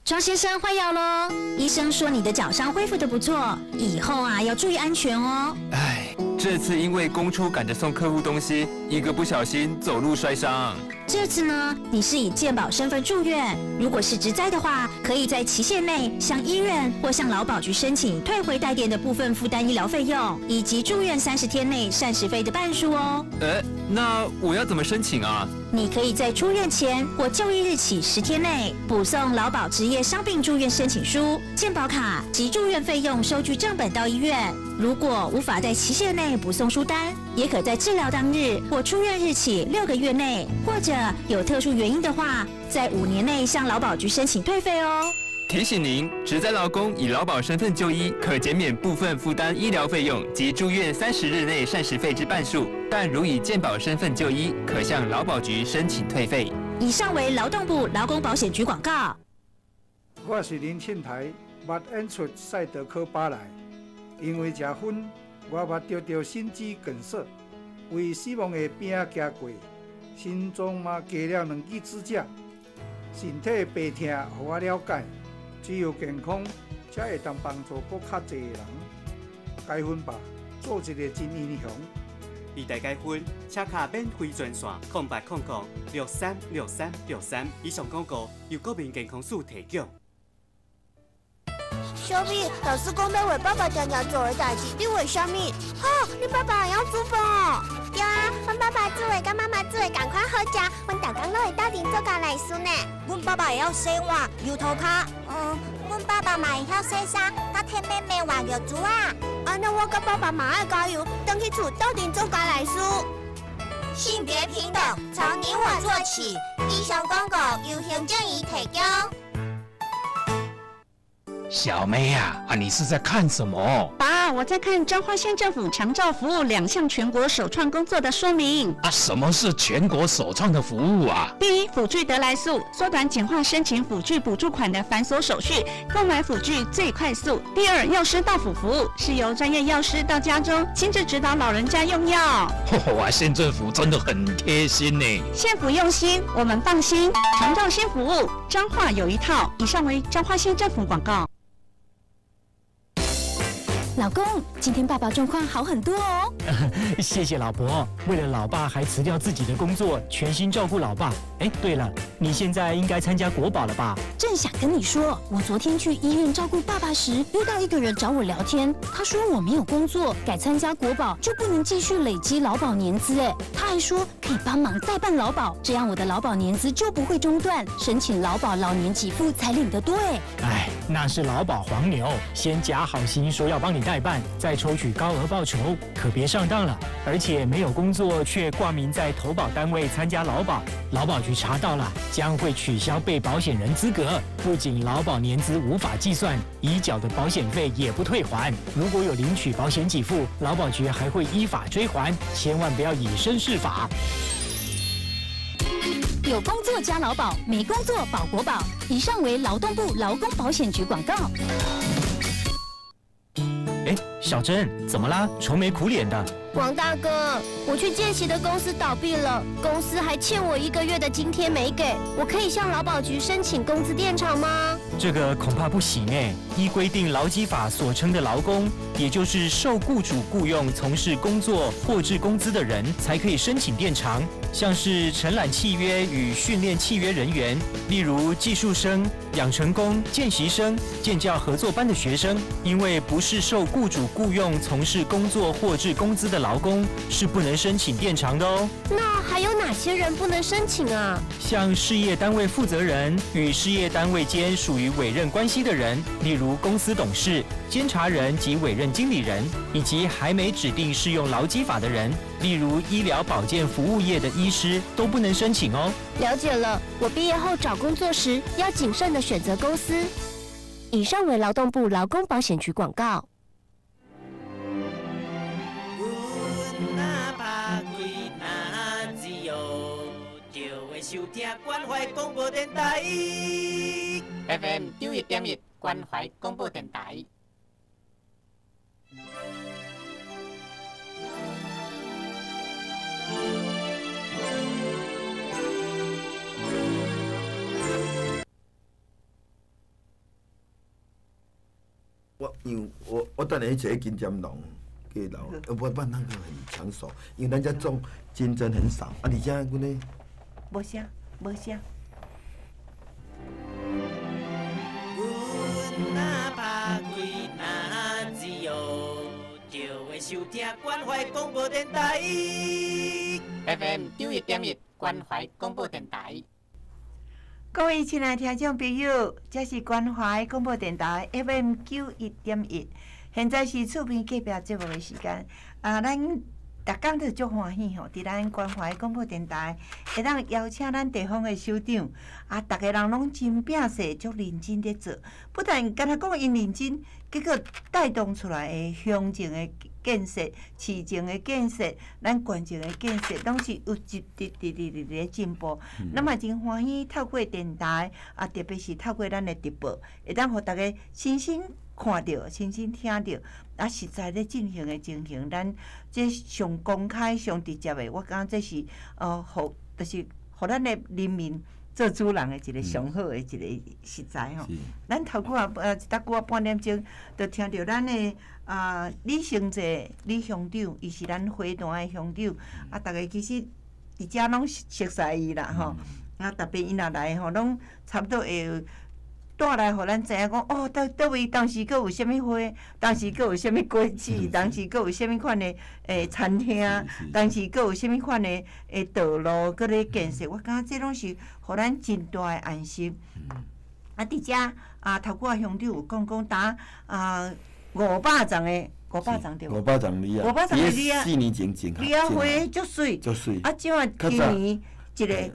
庄先生换药喽！医生说你的脚伤恢复得不错，以后啊要注意安全哦。哎，这次因为公出赶着送客户东西，一个不小心走路摔伤。这次呢，你是以健保身份住院，如果是职灾的话，可以在期限内向医院或向劳保局申请退回代垫的部分负担医疗费用，以及住院30天内膳食费的半数哦。那我要怎么申请啊？你可以在出院前或就医日起10天内补送劳保职业伤病住院申请书、健保卡及住院费用收据正本到医院。如果无法在期限内补送书单，也可在治疗当日或出院日起6个月内，或者有特殊原因的话，在5年内向劳保局申请退费哦。提醒您，职灾劳工以劳保身份就医，可减免部分负担医疗费用及住院30日内膳食费之半数；但如以健保身份就医，可向劳保局申请退费。以上为劳动部劳工保险局广告。我是林庆台，捌演出《赛德克巴莱》，因为食薰，我捌得著心肌梗塞，为死亡的边仔行过，心脏嘛加了两支支架，身体病痛，予我了解。只有健康，才会当帮助阁较济的人。解薰吧，做一个真英雄。为大解薰，请敲免费专线0800636363。以上广告由国民健康署提供。小美，老师讲欲为爸爸定定做的代志，你画啥物？吼，你爸爸会晓煮饭哦？对啊，阮爸爸煮的佮妈妈煮的仝款好食，阮逐工拢会斗阵做家内事呢。阮爸爸会晓洗碗、挷塗跤。阮爸爸嘛会晓洗衫，佮替妹妹换尿苴仔。按呢我佮爸爸嘛爱加油，转去厝斗阵做家内事。性别平等，从你我做起。以上广告由行政院提供。小妹啊，啊，你是在看什么？爸，我在看彰化县政府长照服务两项全国首创工作的说明。啊，什么是全国首创的服务啊？第一，辅具得来速，缩短简化申请辅具补助款的繁琐手续，购买辅具最快速。第二，药师到府服务，是由专业药师到家中亲自指导老人家用药。哇，县政府真的很贴心呢。县府用心，我们放心。长照新服务，彰化有一套。以上为彰化县政府广告。老公，今天爸爸状况好很多哦。谢谢老婆，为了老爸还辞掉自己的工作，全心照顾老爸。哎，对了，你现在应该参加国保了吧？正想跟你说，我昨天去医院照顾爸爸时，遇到一个人找我聊天，他说我没有工作，改参加国保就不能继续累积劳保年资。哎，他还说可以帮忙代办劳保，这样我的劳保年资就不会中断，申请劳保老年给付才领得多。哎，哎，那是劳保黄牛，先假好心说要帮你代办，再抽取高额报酬，可别上当了。而且没有工作却挂名在投保单位参加劳保，劳保局查到了，将会取消被保险人资格。不仅劳保年资无法计算，已缴的保险费也不退还。如果有领取保险给付，劳保局还会依法追还，千万不要以身试法。有工作加劳保，没工作保国保。以上为劳动部劳工保险局广告。哎，小珍，怎么啦？愁眉苦脸的。王大哥，我去见习的公司倒闭了，公司还欠我一个月的津贴没给，我可以向劳保局申请工资垫偿吗？这个恐怕不行哎。依规定，劳基法所称的劳工，也就是受雇主雇佣从事工作获支工资的人，才可以申请垫偿。像是承揽契约与训练契约人员，例如技术生、养成工、见习生、建教合作班的学生，因为不是受雇主雇佣从事工作获支工资的劳工，是不能申请垫偿的哦。那还有哪些人不能申请啊？像事业单位负责人与事业单位间属于委任关系的人，例如公司董事、监察人及委任经理人，以及还没指定适用劳基法的人，例如医疗保健服务业的医师，都不能申请哦。了解了，我毕业后找工作时要谨慎的选择公司。以上为劳动部劳工保险局广告。阮若拍开哪只哟，就会收听关怀广播电台。 FM 91.1关怀广播电台。我因为我等下去揣金针农，过老，不不那个很抢手，因为咱遮种金针很少，啊，而且阮咧。无声，无声。就会收听关怀广播电台。 FM 91.1关怀广播电台。各位亲爱听众朋友，这是关怀广播电台 FM 91.1，现在是厝边隔壁节目的时间。啊，咱逐工都足欢喜吼，伫咱关怀广播电台会当邀请咱地方的首长，啊，逐个人拢真拼势，足认真伫做。不但敢若讲𪜶认真，结果带动出来的乡镇的建设、市政的建设、咱县政的建设，拢是有一直直直直咧进步。咱嘛真欢喜透过电台，啊，特别是透过咱的直播，会当予逐家亲身看著、亲身听著，啊，实在咧进行的情形，咱这上公开、上直接的，我感觉这是予就是予咱的人民做主人的一个上好的一个实在吼。咱头拄仔一搭久仔半点钟，就听著咱的啊李成济李乡长，伊是咱花坛的乡长，啊，逐家其实伫遮拢熟似伊啦吼。啊，特别伊若来吼，拢差不多会带来，予咱知影讲哦，佗佗位当时阁有啥物花，当时阁有啥物果子，当时阁有啥物款的餐厅，当时阁有啥物款的道路阁咧建设。我感觉这拢是予咱真大的安心。啊，伫遮啊，头拄仔乡长有讲讲，打啊500丛的500丛对无？ 500丛李仔， 500丛的李仔， 4年前种，李仔花足媠，足媠。啊，这马今年一个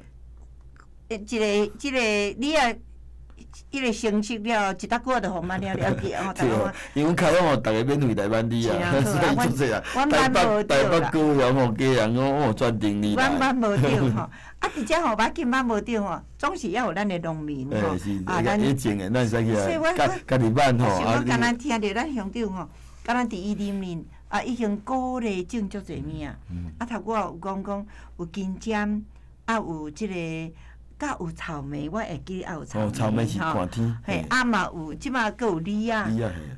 一个这个李仔。伊个成熟了，一搭久就予挽了了去吼。对，因为阮开讲吼，逐家免费来挽李啊，所以足济啊。台北、台北高雄吼，家人讲哦，专程你来。阮挽无著吼，啊，伫遮吼，要紧挽无著吼，总是要有咱的农民吼。啊，咱种的，咱使起来，家家己挽吼。啊，我敢若听著咱乡长吼，敢若伫伊任内啊，已经鼓励种足济物啊。啊，头拄仔有讲讲有金针，啊有这个。佮有草莓，我会记得有草莓。哦，草莓是寒天。嘿，啊嘛有，这马阁有李仔，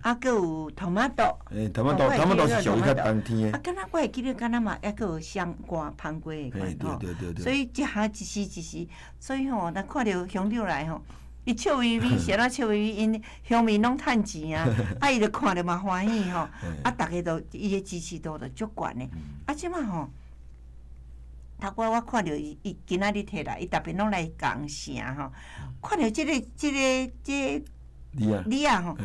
啊阁有トマト。嘿，トマト，トマト是属于较冬天的。啊，敢若我会记得，敢若嘛抑阁有香瓜、香瓜的款吼。对对对对。所以这项一时一时，所以吼，若看著乡长来吼，伊笑眯眯，是按怎笑眯眯？𪜶乡民拢趁钱啊，啊，伊就看著嘛欢喜吼，啊，逐家都伊的支持度就足悬的。啊，这马吼。头拄仔我看著伊，伊今仔日提来，伊逐遍拢来共城吼，看著这个、这个、这个李仔吼，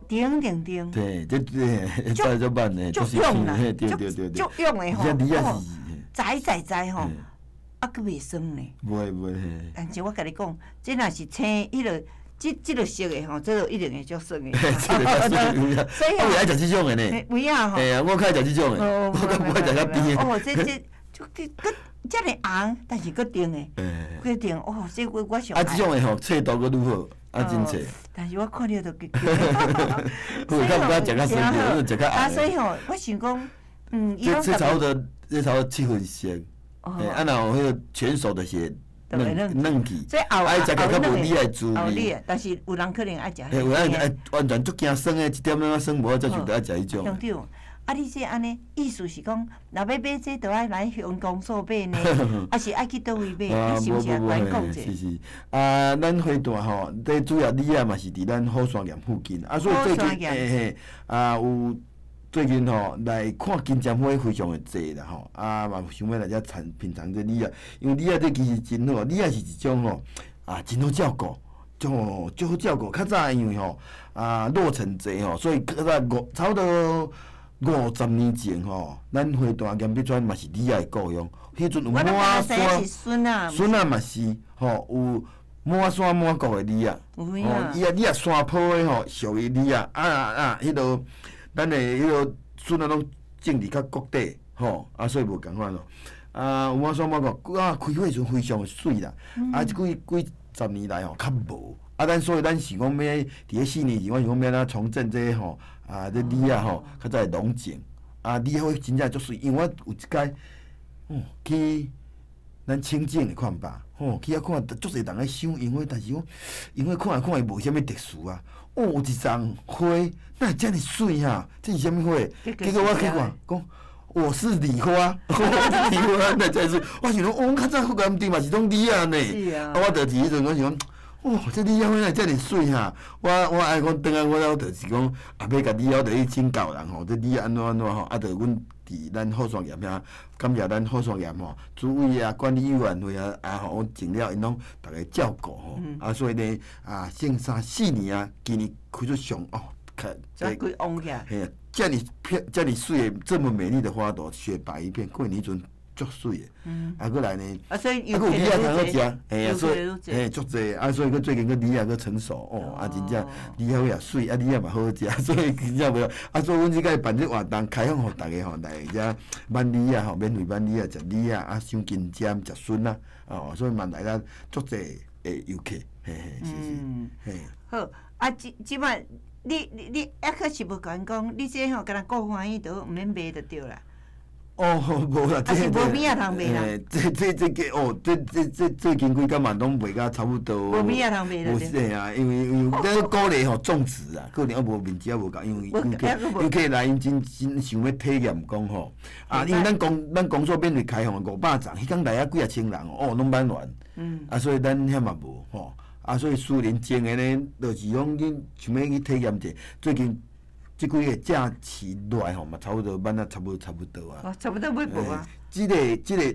顶顶顶，对，这这这足慢的，足勇啦，对对对足勇的吼，栽栽栽吼，啊，阁袂酸呢。袂袂。但是我共你讲，这若是青，彼个。这这个色的吼，这个一定会足酸的。所以我爱食这种的呢。有影吼。嘿啊，我较爱食这种的，我较无爱食遐甜的。哦，这这就阁遮尔红，但是阁甜的。阁甜哦，这我我上。啊，这种的吼，脆度阁愈好，啊，真脆。但是我看了就激。我较毋敢食较酸的，我食较红。啊，所以吼，我想讲，嗯，这这差不多，这差不多七分熟。嘿，啊，若有彼个全熟就是。嫩嫩去，爱食较较无你的滋味。但是有人可能爱食。嘿，有人爱完全足惊酸的，一点仔酸无好，才就爱食彼种。乡长，啊，你这按呢，意思是讲，若欲买这，就爱来乡公所买呢，抑是爱去佗位买？你是毋是也悬讲者？是是，啊，咱花坛吼，这主要李仔嘛是伫咱虎山岩附近，啊，所以最近嘿嘿，啊有。最近吼来看金针花非常的济啦吼，啊嘛想欲来遮尝品尝这李仔，因为李仔这其实真好，李仔是一种吼啊真好照顾，足足好照顾。较早因为吼啊落成济吼，所以较早五差不多50年前吼，咱花坛岩壁村嘛是李仔的故乡。彼阵有满山，孙仔嘛是吼有满山满谷的李仔，吼伊啊李仔山坡的吼属于李仔，啊啊彼落。咱的彼个笋仔拢种伫较谷底，吼，啊，所以无仝款咯。啊，有满山满谷，啊，开花时阵非常的媠啦。啊，这几几十年来吼，较无。啊，咱所以咱想讲欲伫咧4年前，我想讲欲按怎重振这个吼，啊，这李仔吼，较早会拢种。啊，李仔花真正足媠，因为我有一摆，哦，去咱清境的看吧，吼，去遐看，足濟人咧賞櫻花，但是講櫻花看來看去無啥物特殊啊。哦，有一叢花，哪會遮爾媠哈？這是啥物花？結果我去看，講我是李花，我是李花，哪遮爾媠？我想講，哦，較早福建地嘛是攏李仔呢。是啊。啊，我就佇彼陣，我想講，哦，這李仔花哪會遮爾媠哈？我愛講，轉來我就是講，啊，欲共李仔，我就去請教人吼，這李仔按怎按怎吼，啊，就阮佇咱火山岩遐，感謝咱火山岩吼，主委啊、管理委員會啊，啊吼，種了𪜶攏逐个照顧吼，啊，所以呢，啊，種三四年啊，今年開出上哦，較這規旺起來。嘿啊，遮爾漂、遮爾媠的，這麼美麗的花朵，雪白一片，過年陣足媠的。啊，閣來呢，啊，所以啊，閣有李仔通好食，嘿啊，所以嘿足濟，啊，所以閣最近閣李仔閣成熟，哦，啊，真正李仔花也媠，啊，李仔嘛好食，所以真正袂，啊，所以阮這擺辦這活動，開放予逐家吼來遮挽李仔吼，免費挽李仔，食李仔，啊，賞金針，食筍仔，哦，所以嘛來遮足濟的遊客，嘿嘿，是是，嘿。好，啊，這這擺你抑閣是無共阮講，你這吼敢若顧歡喜就好，毋免賣就對啦。哦，無啦，這這無物仔通賣啦。這哦，這最近幾工嘛，攏賣甲差不多。無物仔通賣啦。無是啊，因為咱鼓勵吼種植啊，可能猶無面積猶無夠，因為遊客來𪜶真真想欲體驗講吼，啊，因為咱公所免費開放500叢，彼工來遐幾仔千人哦，攏滿完。啊，所以咱遐嘛無吼，啊，所以私人種的呢，就是講恁想欲去體驗者，最近。這幾个價錢落來吼嘛，差不多，挽啊，差不多差不多啊。哦，差不多欲無啊。這個，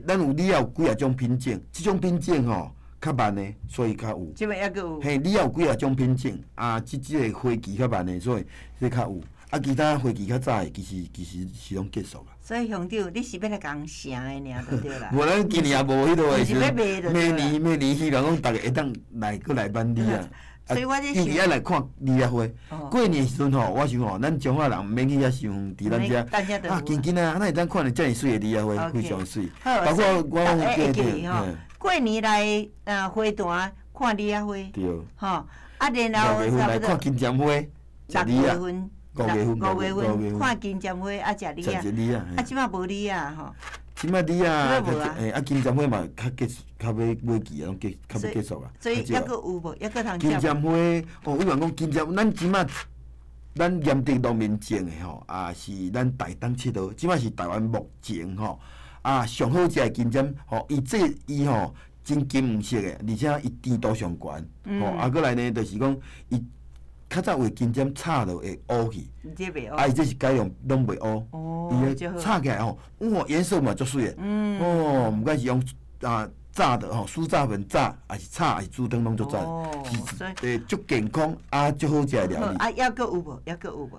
咱有李仔有幾仔種品種，這種品種吼較慢的，所以較有。這擺猶閣有。嘿，李仔有幾仔種品種，啊，這個花期較慢的，所以這較有。啊，其他花期較早的，其實是攏結束啊。所以鄉長，你是欲來共人成的爾，就對啦。無，咱今年也無彼落的時陣。明年希望講逐家會當來閣來挽李仔。所以我咧想，愛來看李仔花。過年時陣吼，我想吼，咱彰化人毋免去遐傷遠，佇咱遮啊，近近啊，哪會當看著遮爾媠的李仔花，非常媠。包括我會記吼，過年來啊花壇看李仔花，吼啊，然後六月份來看金針花，食李仔。五月份看金針花啊，食李仔。啊，這擺無李仔吼。這擺李仔，欸，啊，金針花嘛較結較欲尾期啊，攏結較欲結束啊。所以猶閣有無？猶閣通金針花，哦，委員講金針，咱這擺咱鹽地農民種的吼，啊是咱台東七號，這擺是台灣目前吼啊上好食的金針吼，伊這伊吼真金黃色的，而且伊甜度上懸，吼啊閣來呢，就是講伊。較早有的金針炒落會烏去，啊，伊這是改良攏袂烏，伊个炒起來吼，哇，顏色嘛足媠的，哦，毋管是用啊炸的吼，酥炸粉炸，抑是炒，抑是煮湯攏足讚，是足健康啊，足好食的料理。啊，猶閣有無？猶閣有無？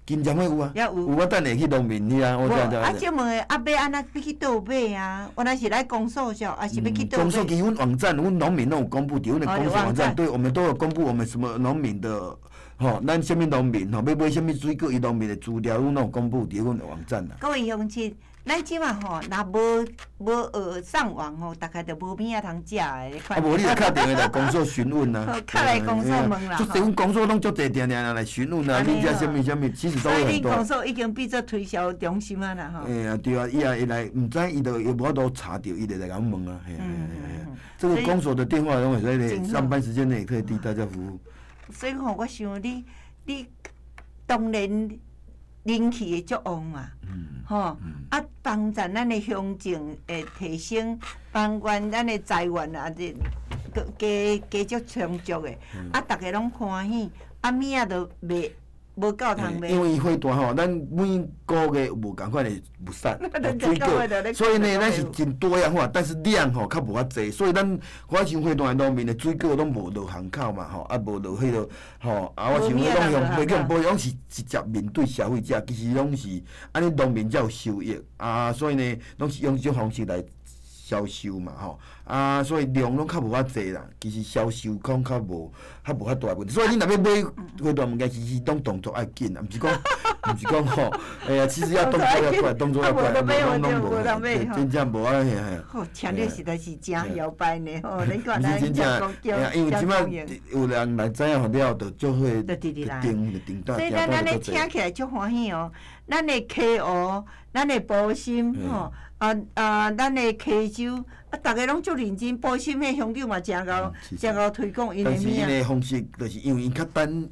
金針花有啊，有我等下去農民遐，我才啊，這問的啊，欲按怎欲去佗買啊？原來是來公所啥，抑是欲去佗買？公所其實阮網站，阮農民攏有公布，佇阮的公所網站，對，我們都有公布我們什麼農民的，吼，咱啥物農民吼，欲買啥物水果，伊農民的資料，阮攏有公布佇阮的網站啦。各位鄉親，咱這馬吼，若無上網吼，大概就無物仔通食的。啊，無你就敲電話來公所詢問啊。敲來公所問啦。足濟，阮公所攏足濟定定人來詢問啊，恁遮啥物啥物，其實都會很多。所以恁公所已經變做推銷中心啊啦吼。嘿啊，對啊，伊也會來，毋知伊就伊無法度查著，伊就來共阮問啊，嘿啊嘿啊嘿啊。這個公所的電話攏會使上班時間內可以替大家服務。所以吼，我想你當然人氣會足旺嘛，吼啊，幫助咱的鄉鎮會提升，幫助咱的財源啊，這閣加加足充足的，啊，逐家攏歡喜，啊，物仔都賣無夠通賣。因為花壇吼，咱每個月無仝款的物產水果，所以呢，咱是真多樣化，但是量吼較無遐濟，所以咱我想花壇農民的水果攏無落巷口嘛吼，啊無落彼落吼，啊我想攏用袂用，無攏是直接面對消費者，其實攏是按呢農民才有收益啊，所以呢，攏是用這種方式來銷售嘛吼，啊，所以量攏較無遐濟啦，其實銷售講較無較無遐大問題，所以你若欲買花壇物件，其實攏動作愛緊啊，毋是講毋是讲吼，哎呀，其实要动作要快，动作要快，无拢拢无，真正无啊，嘿嘿。吼，听了实在是真摇摆呢，吼！你看咱真正，因为这摆有人来知影予了，就足会就直直来订就订单。所以咱按呢听起来足欢喜哦，咱的溪湖，咱的埔心吼，啊啊，咱的溪州，啊，逐家拢足认真，埔心的乡长嘛诚𠢕，诚𠢕推广𪜶的物。但是𪜶的方式，就是因为𪜶较单。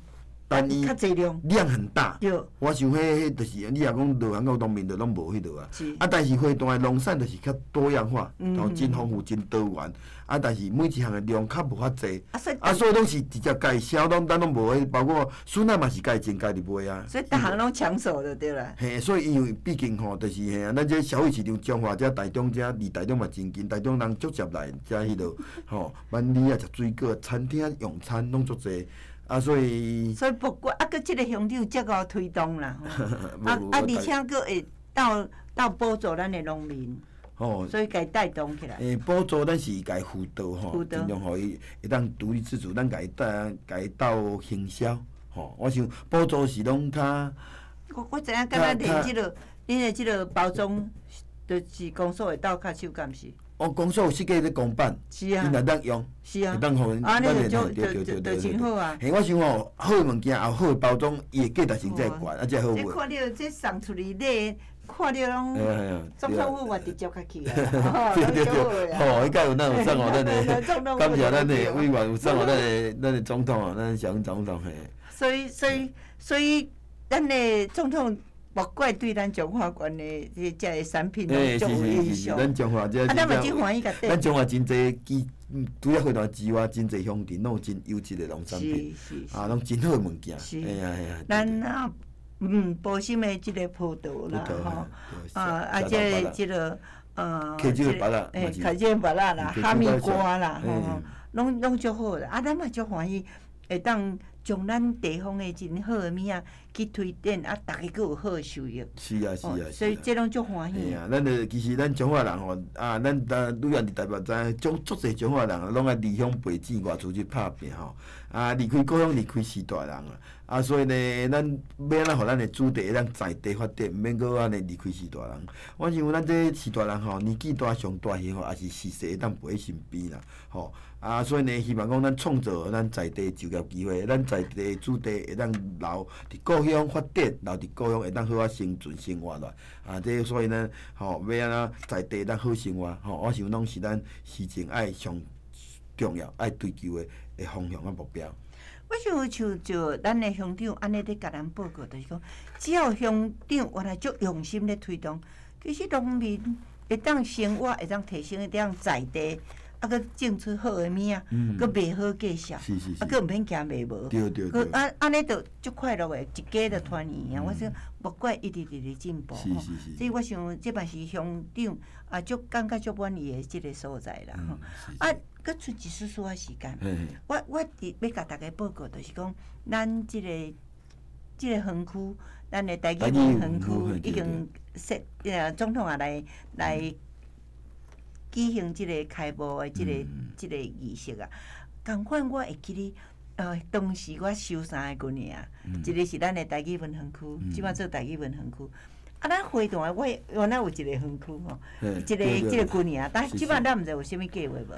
单一量很大，我想彼彼就是你若讲落韩国农民就拢无彼落啊。啊，但是花坛的农产就是较多样化，吼，真丰富、真多元。啊，但是每一项的量较无遐济。啊，所以拢是直接家己销，拢咱拢无彼，包括笋仔嘛是家己种家己卖啊。所以逐项拢抢手就对啦。嘿，所以因为毕竟吼，就是嘿啊，咱这消费市场彰化遮台中遮离台中嘛真近，台中人足捷来遮彼落吼，万里啊食水果，餐厅用餐拢足济。啊，所以所以不过啊，阁这个乡长遮𠢕推动啦，啊啊，而且阁会斗斗补助咱的农民，吼，所以共带动起来。欸，补助咱是共辅导吼，尽量予伊会当独立自主，咱共伊带共伊斗行销，吼。我想补助是拢较。我知影，敢若连这个，恁的这个包装，就是公所会斗跤手，敢是？哦，公所有设计咧公版，𪜶会当用，会当予咱咱对对对对对。好啊。嘿，我想吼，好的物件，也好的包装，伊的价值性才会悬，啊，才好卖。这看著这送出去礼，看著拢总统府嘛直接较去啊。对对对，吼，彼届有咱有送予咱的，感谢咱的委员有送予咱的总统啊，咱小英总统嘿。所以，咱的总统。莫怪对咱彰化县的这这个产品拢足有印象。咱彰化这，啊，咱嘛真欢喜共咱彰化真济基，除了花坛之外，真济乡镇拢有真优质的农产品，啊，拢真好的物件。是。嘿啊嘿啊。咱啊，埔心的这个葡萄啦，吼，啊啊，这个，溪州的芭乐，欸，溪州的芭乐啦，哈密瓜啦，吼，拢足好啦。啊，咱嘛足欢喜，会当将咱地方的真好的物仔去推展，啊，逐家阁有好的收益。是啊，是啊，所以这拢足欢喜。嘿啊，咱就其实咱彰化人吼，啊，咱啊，女人伫台北知，足足济彰化人拢爱离乡背井外出去拍拼吼，啊，离开故乡，离开序大人啊，啊，所以呢，咱欲按怎予咱的子弟会当在地发展，毋免阁按呢离开序大人。我认为咱这序大人吼，年纪大上大型吼，也是时势会当陪伫身边啦，吼。啊，所以呢，希望讲咱创造咱在地就业机会，咱在地子弟会当留伫故乡发展，留伫故乡会当好好生存生活落。啊，这所以呢，吼，欲按怎在地会当好生活，吼，我想拢是咱市政爱上重要、爱追求的方向佮目标。我想像就咱的乡长按呢咧共咱报告，就是讲，只要乡长原来足用心咧推动，其实农民会当生活会当提升，会当在地。啊，阁种出好的物仔，阁卖好价钱，啊，阁毋免惊卖无。阁啊，按呢就足快乐的，一家就团圆啊！我说莫怪一直伫咧进步吼。所以我想这嘛是乡长啊，足感觉足满意的这个所在啦吼。啊，阁剩一丝丝仔时间，我伫欲共大家报告，就是讲咱这个园区，咱的台语园区已经设，总统也来举行这个开幕的这个仪式啊，仝款我会记得，当时我收三个军营，一个是咱的台语文园区，这摆做台语文园区。啊，咱花坛我原来有一个园区吼，这个军营，但这摆咱毋知有啥物计划无？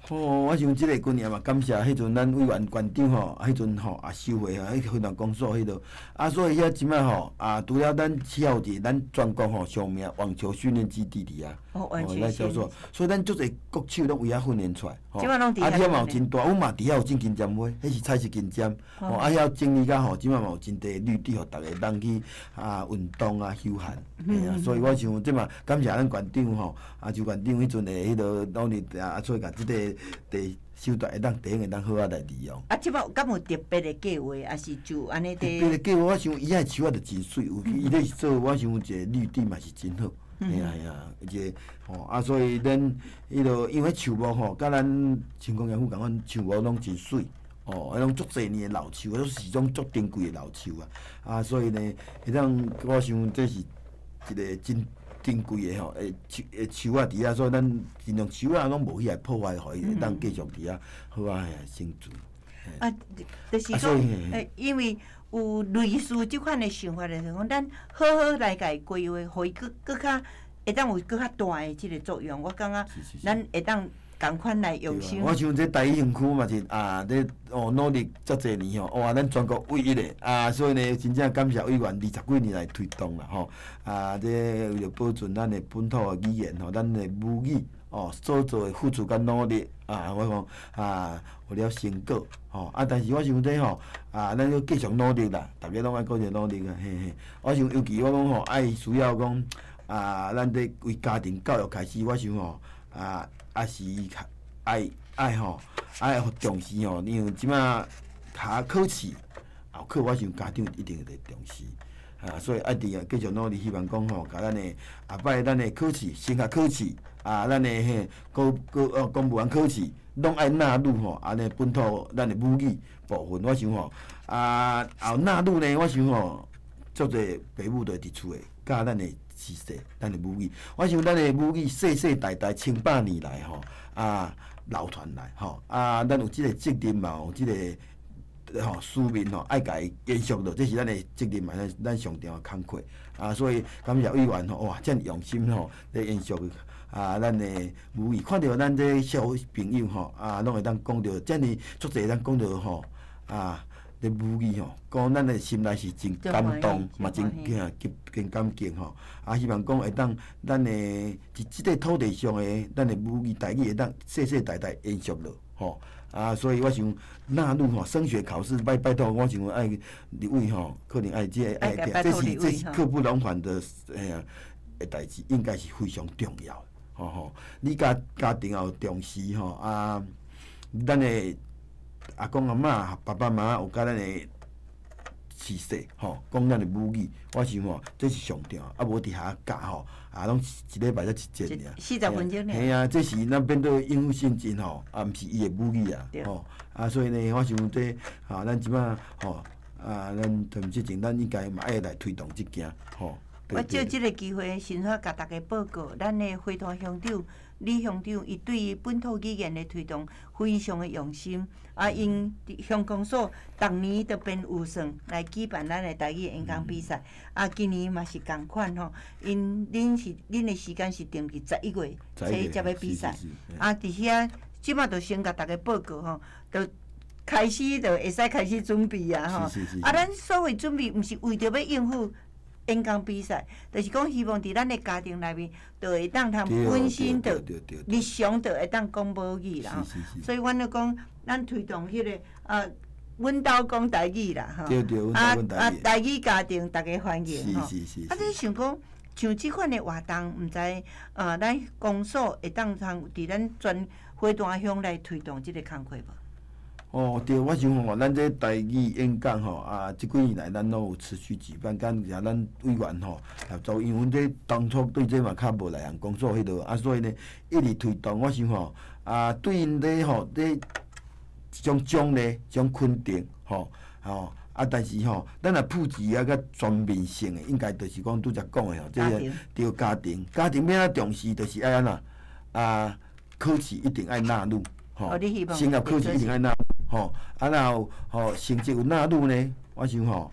吼，我想这个军营嘛，感谢彼阵咱委员县长吼，彼阵吼也收回啊，彼花坛公所彼落，啊，所以遐这摆吼，啊，除了咱遐有一个咱全国吼上名网球训练基地伫遐，哦，咱销售，所以咱足济国手拢为遐训练出来，吼，啊，遐嘛有真大，阮嘛伫遐有种金针花，彼是彩色金针，吼，啊，遐整理甲吼，这摆嘛有真济绿地，予逐家通去啊运动啊休闲，嘿啊，所以我想这嘛感谢咱县长吼，啊，周县长彼阵的彼落努力啊，所以共这个地收台会当地方会当好好来利用。啊，这摆有敢有特别的计划，抑是就按呢？特别的计划，我想伊遐树仔就真媠，有伊咧做，我想一个绿地嘛是真好。嘿啊嘿啊，一个吼啊，所以咱彼落因为树木吼，佮咱成功县府仝款树木拢真媠，哦，彼拢足济年的老树，拢是种足珍贵的老树啊。啊，所以呢，彼种我想这是一个真珍贵的吼，的树的树仔伫遐，所以咱尽量树仔拢无去来破坏，予伊会当继续伫遐好啊生存。啊，就是啊所讲以，因为有类似這款的想法的時候，咱好好來共伊規劃，予伊閣閣較會當有閣較大的這个作用。我感覺咱會當仝款來用心。我想這台語園區嘛是啊，咧哦努力遮濟年吼，哇，咱全國唯一的啊，所以呢，真正感謝委員20幾年來推動啦吼，啊，這為著保存咱的本土的語言吼，咱的母語哦，所做的付出佮努力啊，我講啊，有了成果吼，啊，但是我想這吼啊，咱閣繼續努力啦，逐家攏愛繼續努力啊，嘿嘿。我想尤其我講吼，愛需要講啊，咱佇為家庭教育開始，我想吼啊。啊是較愛愛吼，愛重視吼，因為這馬較考試，後考我想家長一定會重視，啊，所以愛佇繼續努力，希望講吼，共咱的後擺咱的考試，升學考試，啊，咱的嘿高高哦公務員考試，攏愛納入吼，按呢本土咱的母語部分，我想吼，啊後納入呢，我想吼，足濟爸母就會佇厝的教咱的。知識，咱的母語，我想咱的母語世世代代千百年來吼啊流傳來吼啊，咱有這个責任嘛，有這个吼使命吼，愛共伊延續落，這是咱的責任嘛，咱咱上重要的工課啊，所以感謝委員吼，哇，遮爾用心吼，咧延續啊咱的母語，看著咱這小朋友吼啊，攏會當講著遮爾足濟，當講著吼啊。咧母語吼，講咱的心內是真感動，嘛真真感激吼。啊，希望講會當咱的佇這個土地上的咱的母語台語會當世世代代延續落吼。啊，所以我想納入吼升學考試，拜拜託，我想愛立委吼，可能愛這個愛這是這是刻不容緩的嘿啊的代誌，應該是非常重要吼吼。你家家庭也有重視吼啊，咱的。阿公阿嬤、爸爸媽媽有共咱的視細吼，講咱的母語，我想吼，這是上重要。啊，無佇遐教吼，啊，攏一禮拜才一節爾。 40分鐘爾。嘿啊，這是咱變做應付性質吼，啊，毋是伊的母語啊，吼，啊，所以呢，我想這啊，咱這馬吼，啊，咱台這前，咱應該嘛愛來推動這件吼。我藉這个機會，先煞共大家報告，咱的花壇鄉長李鄉長，伊對於本土語言的推動非常的用心。啊，𪜶佇鄉公所逐年都編預算來舉辦咱的台語演講比賽。啊，今年嘛是仝款吼，𪜶恁是恁的時間是定佇11月初才欲比賽。啊，佇遐這馬就先共大家報告吼，就開始就會使開始準備啊吼。啊，咱所謂準備，毋是為著欲應付演講比賽，就是講希望佇咱的家庭內面，就會當通本身就日常就會當講母語啦吼。所以阮就講，咱推動彼个啊，阮兜講台語啦吼。啊啊，台語家庭逐家歡迎吼。啊，你想講像這款的活動，毋知啊，咱公所會當通佇咱全花壇鄉來推動這个工課無？哦，對，我想吼，咱這台語演講吼，啊，這幾年來咱攏有持續舉辦，感謝咱委員吼協助，因為阮這當初對這嘛較無內行，公所彼落，啊，所以呢，一直推動。我想吼，啊，對𪜶咧吼，這一種獎勵，一種肯定，吼，吼，啊，但是吼，咱若普及啊，較全面性的，應該就是講拄才講的吼，這個對家庭，家庭欲按怎重視，就是愛按怎啊，考試一定愛納入，吼，升學考試一定愛納入。吼，啊，若有吼成績有納入呢，我想吼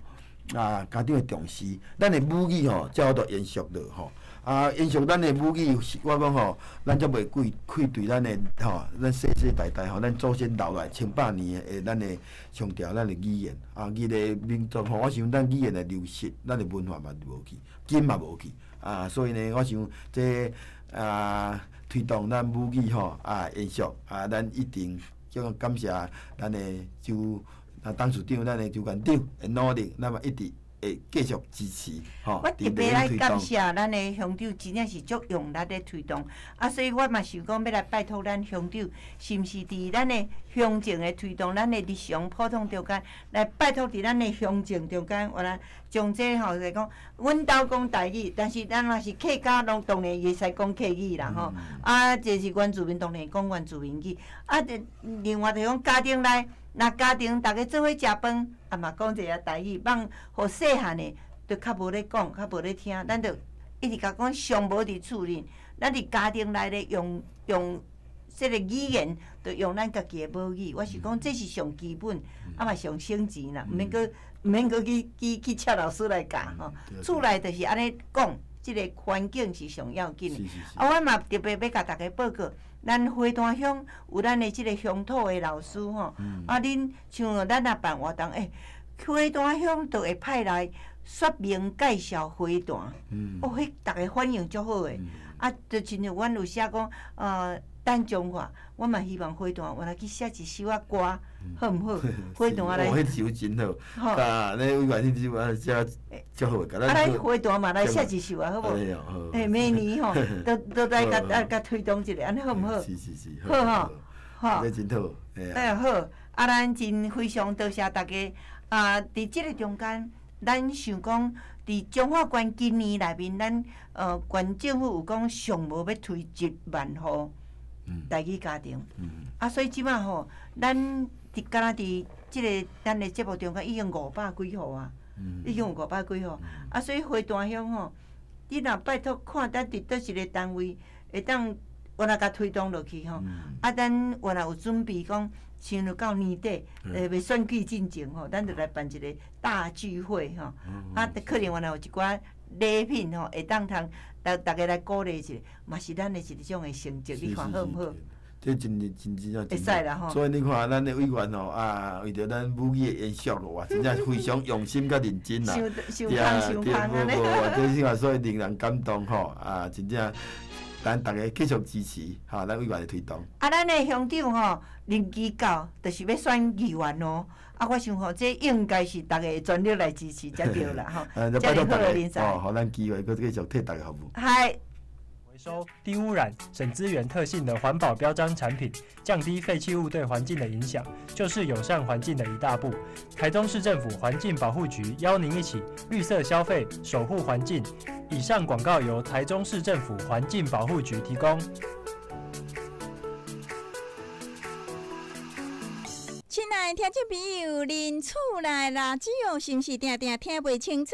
啊，家長會重視，咱的母語吼，才有法度延續落吼。啊，延續咱的母語，我講吼，咱才袂愧愧對咱的吼，咱世世代代吼，咱祖先留來千百年的咱的強調咱的語言啊，語的民族吼，我想咱語言的流失，咱的文化嘛無去，根嘛無去啊，所以呢，我想這啊推動咱母語吼啊延續啊，咱一定。叫感謝咱的周啊董事長，咱的周縣長的努力，咱嘛一直會繼續支持吼。我特別來感謝咱的鄉長，真正是足用力咧推動。啊，所以我嘛想講欲來拜託咱鄉長，是毋是佇咱的鄉政的推動，咱的日常普通中間，來拜託佇咱的鄉政中間，原來將這吼來講，阮兜講台語，但是咱若是客家，攏當然會使講客語啦吼。啊，這是原住民，當然講原住民語。啊，另外就講家庭內，若家庭逐家做伙食飯，啊嘛講一下台語，放予細漢的，就較無咧講，較無咧聽。咱就一直共講，上無佇厝裡，咱佇家庭內咧用用這个语言，就用咱家己的母语。我是讲这是上基本，啊嘛上省钱啦，毋免阁去请老师来教吼。厝内就是按呢讲，這个环境是上要紧的。啊，我嘛特别欲共大家报告，咱花坛乡有咱的這个乡土的老师吼。啊，恁像咱若办活动，欸，花坛乡就会派来说明介绍花坛。哦，彼逐家反应足好的。啊，就亲像阮有写讲，等彰化，我嘛希望花坛原来去写一首仔歌，好毋好？花坛来。哦，彼首真好。啊，那委员彼首啊写足好，共咱。啊，咱花坛嘛来写一首啊，好无？欸，明年吼，都来共啊共推动一下，按呢好毋好？是是是。好吼，吼。这真好。哎好，啊，咱真非常多谢大家。啊，伫這个中间，咱想讲，伫彰化县今年内面，咱县政府有讲上无欲推1万户台语家庭。啊，所以这马吼，咱伫敢若伫這个咱的节目中间已经500几户啊，已经有500几户。啊，所以花坛乡吼，你若拜托看咱伫佗一个单位会当原来共推动落去吼。啊，咱原来有准备讲，像到年底，欲选举进前吼，咱就来办一个大聚会吼。啊，可能原来有一寡礼品吼，会当通逐家来鼓励一下，嘛是咱的一种的成绩，你看好毋好？这真真真正会使啦吼。所以你看，咱的委员吼啊，为著咱母语的延续哇，真正非常用心佮认真啦。伤伤空伤空按呢。无无，这是话所以令人感动吼啊，真正咱逐家继续支持吼，咱委员的推动。啊，咱的乡长吼任期到，就是欲选议员哦。啊，我想吼，这应该是逐家会全力来支持才对啦吼。拜托大家哦，予咱机会，阁继续替大家服务。系。回收、低污染、省资源特性的环保标章产品，降低废弃物对环境的影响，就是友善环境的一大步。台中市政府环境保护局邀您一起绿色消费，守护环境。以上广告由台中市政府环境保护局提供。亲爱的听众朋友，恁厝内垃圾哦，是毋是定定听袂清楚？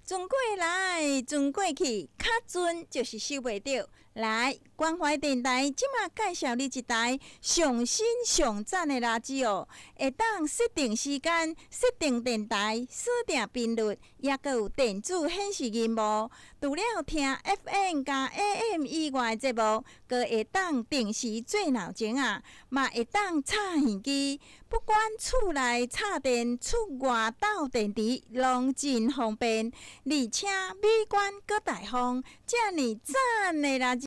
船过来，船过去，较准就是收袂著。来，关怀电台这马介绍你一台上新上赞的垃圾哦，会当设定时间、设定电台、锁定频率，抑阁有电子显示萤幕。除了听 FM 佮 AM 以外的节目，阁会当定时做闹钟仔，嘛会当插耳机。不管厝内插电、出外斗电池，拢真方便，而且美观阁大方，遮尔赞的垃圾。